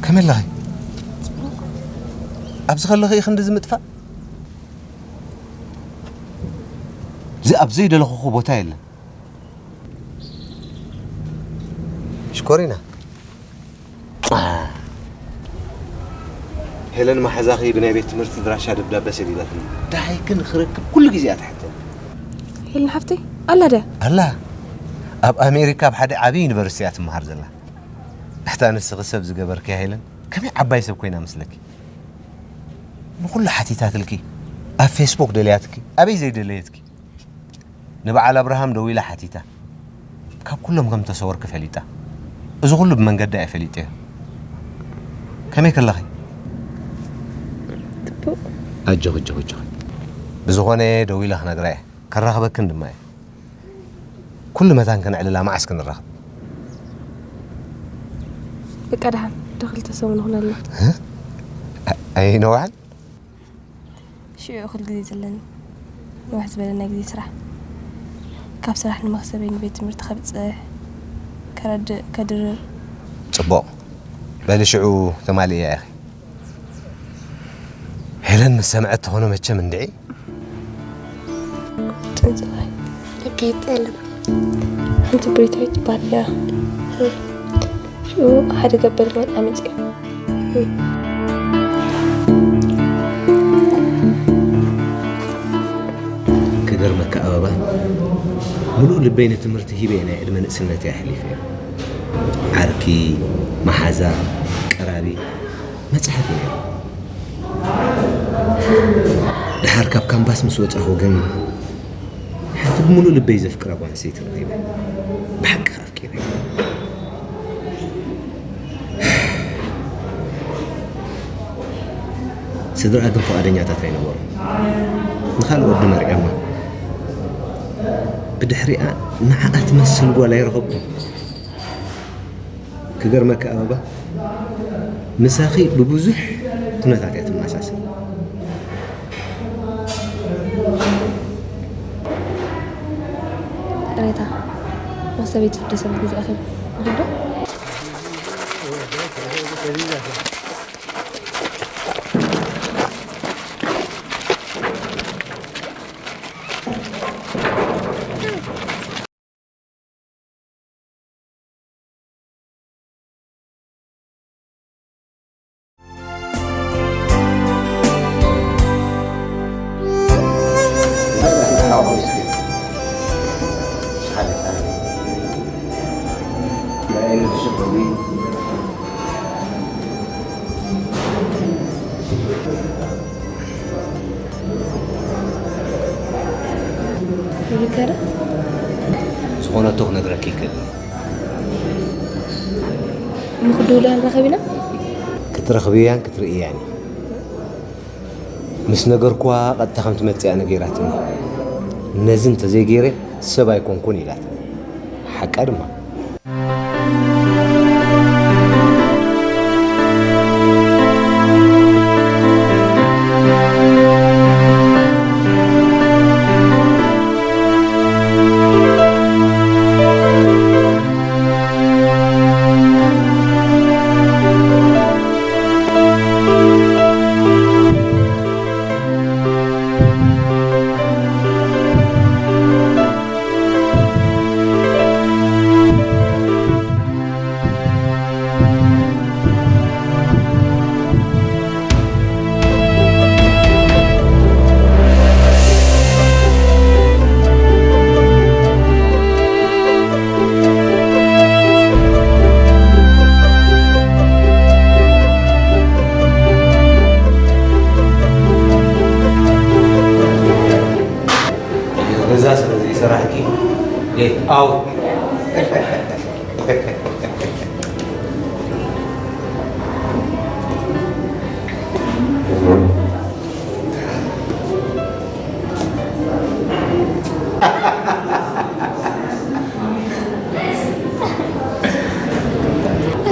ከመይ ኣለኺ? ኣብዚ ከለኺ ኢኺ ክንዲ ዝምጥፋእ? እዚ ኣብ ዘይደለኹኹ ቦታ የለን። ሽኮሪና። ሄለን መሓዛኺ ብናይ ቤት ትምህርቲ ድራሻ ደብዳበ ሰዲዳትኒ። ደሃይክን ክረክብ ኩሉ ግዜ እያ ትሓተኒ። ሄለን ሓፍተይ ኣላ ድያ? ኣላ። ኣብ ኣሜሪካ ኣብ ሓደ ዓብዪ ዩኒቨርሲቲ እያ ትመሃር ዘላ። ኣታ ንስኺ ሰብ ዝገበርክያ ሄለን፣ ከመይ ዓባይ ሰብ ኮይና መስለኪ? ንኹሉ ሓቲታትልኪ፣ ኣብ ፌስቡክ ደልያትኪ፣ ኣበይ ዘይደለየትኪ? ንበዓል ኣብርሃም ደዊላ ሓቲታ። ካብ ኩሎም ከም ተሰወርኪ ፈሊጣ። እዚ ኩሉ ብመንገዳ እየ ፈሊጠዮ። ከመይ ከለኺ? ጽቡቕ። ኣጆኺ፣ ኣጆኺ፣ ኣጆኺ። ብዝኾነ ደዊለ ክነግራ እየ። ከራኽበክን ድማ እየ። ኩሉ መታን ከነዕልላ መዓስ ክንራኸብ? በቃ ደሓን፣ ወዲ ክልተ ሰሙን ይኹነልና። እ? ኣ-፣ ኣይነውሓን? ሽዑ እኹል ግዜ ዘለኒ። ንውሕ ዝበለ ናይ ግዜ ስራሕ። ካብ ስራሕ ንመኽሰበይ ንቤት ትምህርቲ ከብጽሕ፣ ከረድእ፣ ከድርር። ጽቡቕ። በሊ ሽዑ ተማልእያ ኢኺ። ሄለን ምስ ሰምዐት ትኾኖ መቸም እንድዒ። ጽንጽዋይ። ልቢ ይጠልም። ሓንቲ ብሪታዊት ትበሃል እያ። ሽዑ ሓደ ገበል ማን ኣመጺኡ። ክገርመካ ኣበባ፣ ምሉእ ልበይ ንትምህርቲ ሂበ እየ ናይ ዕድመ ንእስነተይ ኣሕሊፈዮ። ዓርኪ፣ መሓዛ፣ ቀራቢ፣ መጽሓፍ እዩ ነይሩ። ደሓር ካብ ካምፓስ ምስ ወጻኹ ግን፣ ሓንቲ ብምሉእ ልበይ ዘፍቅራ ጓል ኣንስተይቲ ረኺበ። ብሓቂ ከኣ ኣፍቂረ። ስድራኣ ግን ፍቓደኛታት ኣይነበሩን። ንኻልእ ወዲ መርዕዮማ። ብድሕሪኣ ንዓኣ ትመስል ጓል ኣይረኸብኩን። ክገርመካ ኣበባ፣ ምሳኺ ብብዙሕ ኩነታት እያ ትመሳሰል። ቅሬታ፣ ምስ ሰበይቲ ፍርዲ ሰብ ግዜ ኣኺሉ ይኽእል ዶ? ይብከረ? ዝኾነቶ ክነግረኪ ይክእል። እሞ ክድውላ ንራኸብ ኢና? ክትረኽብያን ክትርእያን እዩ። ምስ ነገርኩዋ ቀጥታ ከም ትመጽእ እያ ነጊራትኒ። ነዚ እንተዘይገይረ ሰብ ኣይኮንኩን ኢላትኒ። ሓቃ ድማ።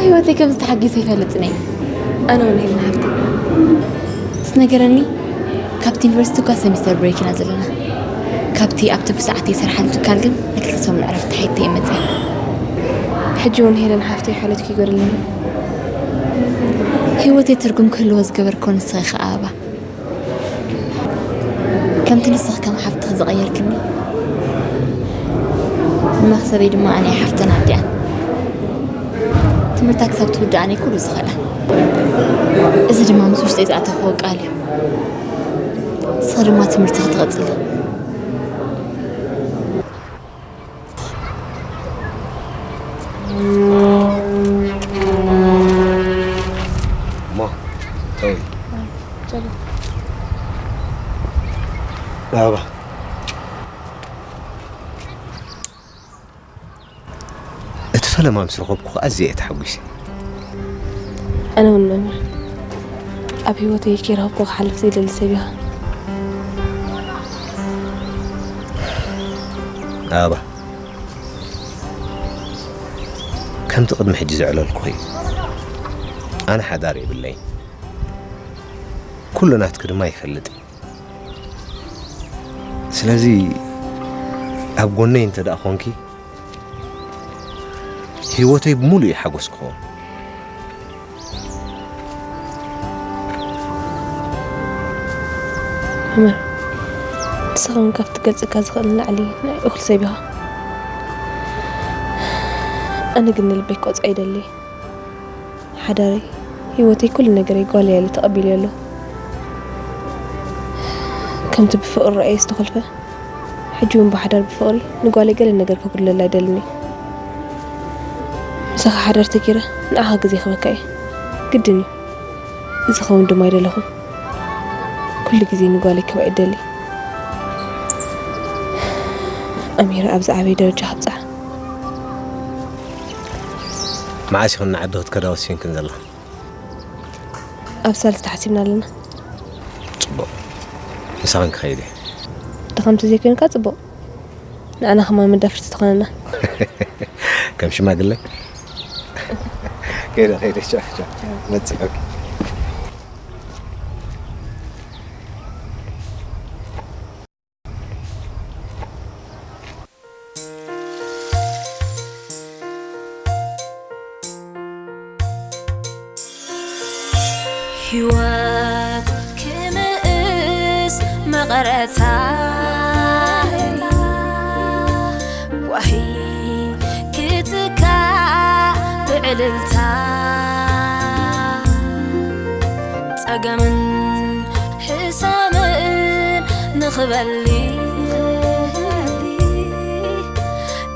ህይወተይ ከም ዝተሓጊሰ ይፈልጥን እየ። ኣነ እውን ሄለን ሓፍተይ። ዝነገረኒ፣ ካብቲ ዩኒቨርሲቲ እኳ ሰሚስተር ብሬክ ኢና ዘለና። ካብቲ ኣብ ትርፊ ሰዓት ይሰርሓሉ ትካል ግን ንክልተ ሰሙን ዕረፍቲ ተሓይተ እየ መፅየ። ሕጂ እውን ሄለን ሓፍተይ ሓልዮትኪ ይጎድለኒ። ህይወተይ ትርጉም ክህልዎ ዝገበርክዎ ንስኺ ኢኺ ኣበባ። ከምቲ ንስኺ ከም ሓፍትኺ ዝቐየርክኒ፣ ንመኽሰበይ ድማ ኣነ እየ ሓፍተን ኣዲኣን። ትምህርታ ክሳብ ትውድእ ኣነ ኩሉ ዝኽእላ። እዚ ድማ ምስ ውሽጠይ ዝኣተኽዎ ቃል እዩ። ንስኺ ድማ ትምህርትኺ ትቕጽሊ። እሞ ተውይ። ኣበባ፣ እቲ ፈለማ ምስ ረኸብኩ ኣዝየ እየ ተሓጒሰ። ኣነ እውን መምህር፣ ኣብ ህይወተይ ከይረኸብኩ ክሓልፍ ዘይደሊ ሰብ ኢኻ። ኣበባ፣ ከምቲ ቅድሚ ሕጂ ዘዕለልኩኺ፣ ኣነ ሓዳር የብለይን። ኩሉ ናትኪ ድማ ይፈልጥ። ስለዚ ኣብ ጎነይ እንተ ደኣ ኾንኪ፣ ህይወተይ ብምሉእ እዩ ሓጎስ ክኸውን። መምህር፣ ንስኻ እውን ካብቲ ክገልጸካ ዝኽእል ንላዕሊ ናይ እኹል ሰብ ኢኻ። ኣነ ግን ንልበይ ክቆጽዖ ይደሊ። ሓዳረይ፣ ህይወተይ፣ ኩሉ ነገረይ ጓለይ እያ ኢለ ተቐቢለዮ ኣለኹ። ከምቲ ብፍቕሪ ረኣየ ዝተኾልፈ፣ ሕጂ እውን ብሓዳር ብፍቕሪ ንጓለይ ገለ ነገር ከጉድለላ ኣይደልን እየ። ምሳኻ ሓዳር ተገይረ ንዓኻ ግዜ ክህበካ እየ። ግድን እዩ። እዚ ክኸውን ድማ ኣይደለኹን። ኩሉ ግዜ ንጓለይ ክህባ እየ እደሊ። ኣሚረ ኣብ ዝዓበየ ደረጃ ከብጽሓ። መዓስ ኢኽን ንዓዲ ክትከዳ ወሲንክን ዘለኽን? ኣብ ሳልስቲ ሓሲብና ኣለና። ጽቡቕ። ምሳኽን ክኸይድ እየ። ድኻም ተዘይኮይንካ ጽቡቕ። ንዓና ከማን መዳፍርቲ ትኾነና። ከም ሽማግለ? ከይደ፣ ከይደ፣ ቻው፣ ቻው። መጽእ፣ ኦኬ። ህይወት ክምእስ መቐረታ ጓሂ ክትካእ ብዕልልታ ጸገምን ሕሰምን ንኽበሊ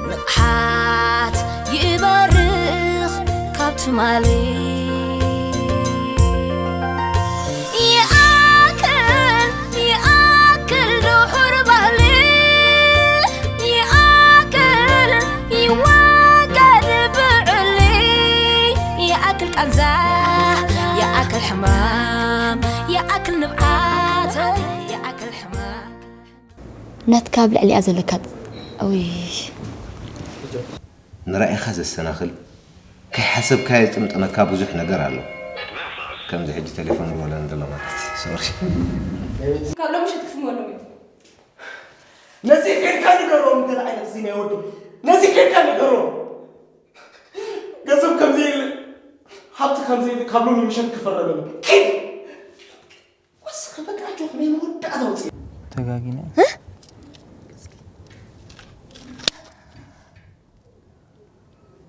ንቕሓት ይበርኽ ካብ ትማሊ። ይኣክል፣ ይኣክል ድሑር ባህሊ፣ ይኣክል፣ ይወገድ ብዕሊ፣ ይኣክል ቃንዛ፣ ይኣክል ሕማም፣ ይኣክል ንብዓት፣ ይኣክል ሕማም። ናትካ ኣብ ልዕሊኣ ዘለካ ጥ-፣ ኡይ። ንራኢኻ ዘሰናኽል፣ ከይሓሰብካዮ ዝጥምጠመካ ብዙሕ ነገር ኣሎ። ከምዚ ሕጂ ቴሌፎን ዝወለን ዘሎ ማለት፣ ሶሪ። ካብ ሎሚ ምሸት ክስመሉ እዩ። ነዚ ኬድካ ንገሮም፣ እንታይ ዓይነት እዚ ናይ ወዲ፣ ነዚ ኬድካ ንገሮም። ገንዘብ ከም ዘይለ፣ ሃብቲ ከም ዘይለ፣ ካብ ሎሚ ምሸት ክፈረመኒ። ኪድ! ወስኸ፣ በቃ፣ ኣጆኹ፣ ናይ መወዳእታ ውፅኢ። ተጋጊና።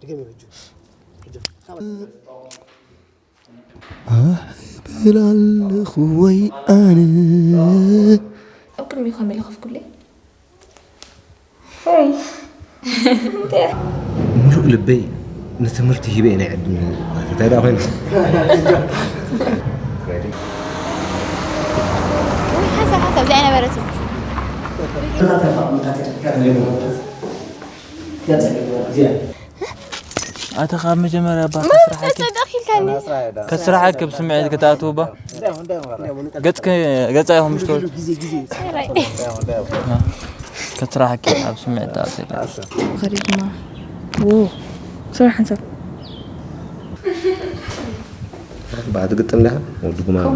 ድገም፣ ሕጂ። ሕጂ። ኣህ፣ እብል ኣለኹ ወይ ኣነ። ኣብ ቅድሚኡ ከመይ ኢለ ከፍኩለይ? ሆይ። እንታይ? ምሉእ ልበይ ንትምህርቲ ሂበ እየ ናይ ዕድል። እንታይ ደኣ ኮይኑ? ወይ ሓንሳብ ሓንሳብ እዚኣ ኣይነበረትን። ኣታ ካብ መጀመርያ እባ ምን ከስራሓኪ፣ ተጸደኺ ኢልካኒ? ከስራሓኪ ኣብ ስምዒት ክትኣትው እባ። ገጽኪ፣ ገጻ ኢኹም ምሽ ትወልዱ። ከስራሓኪ ኣብ ስምዒት ትኣትው ኢልካ። ከሪድማ። ዎ። ሶሪ ሓንሳብ። ባእ ትግጥም ዲኻ? ወዲ ጉማማ።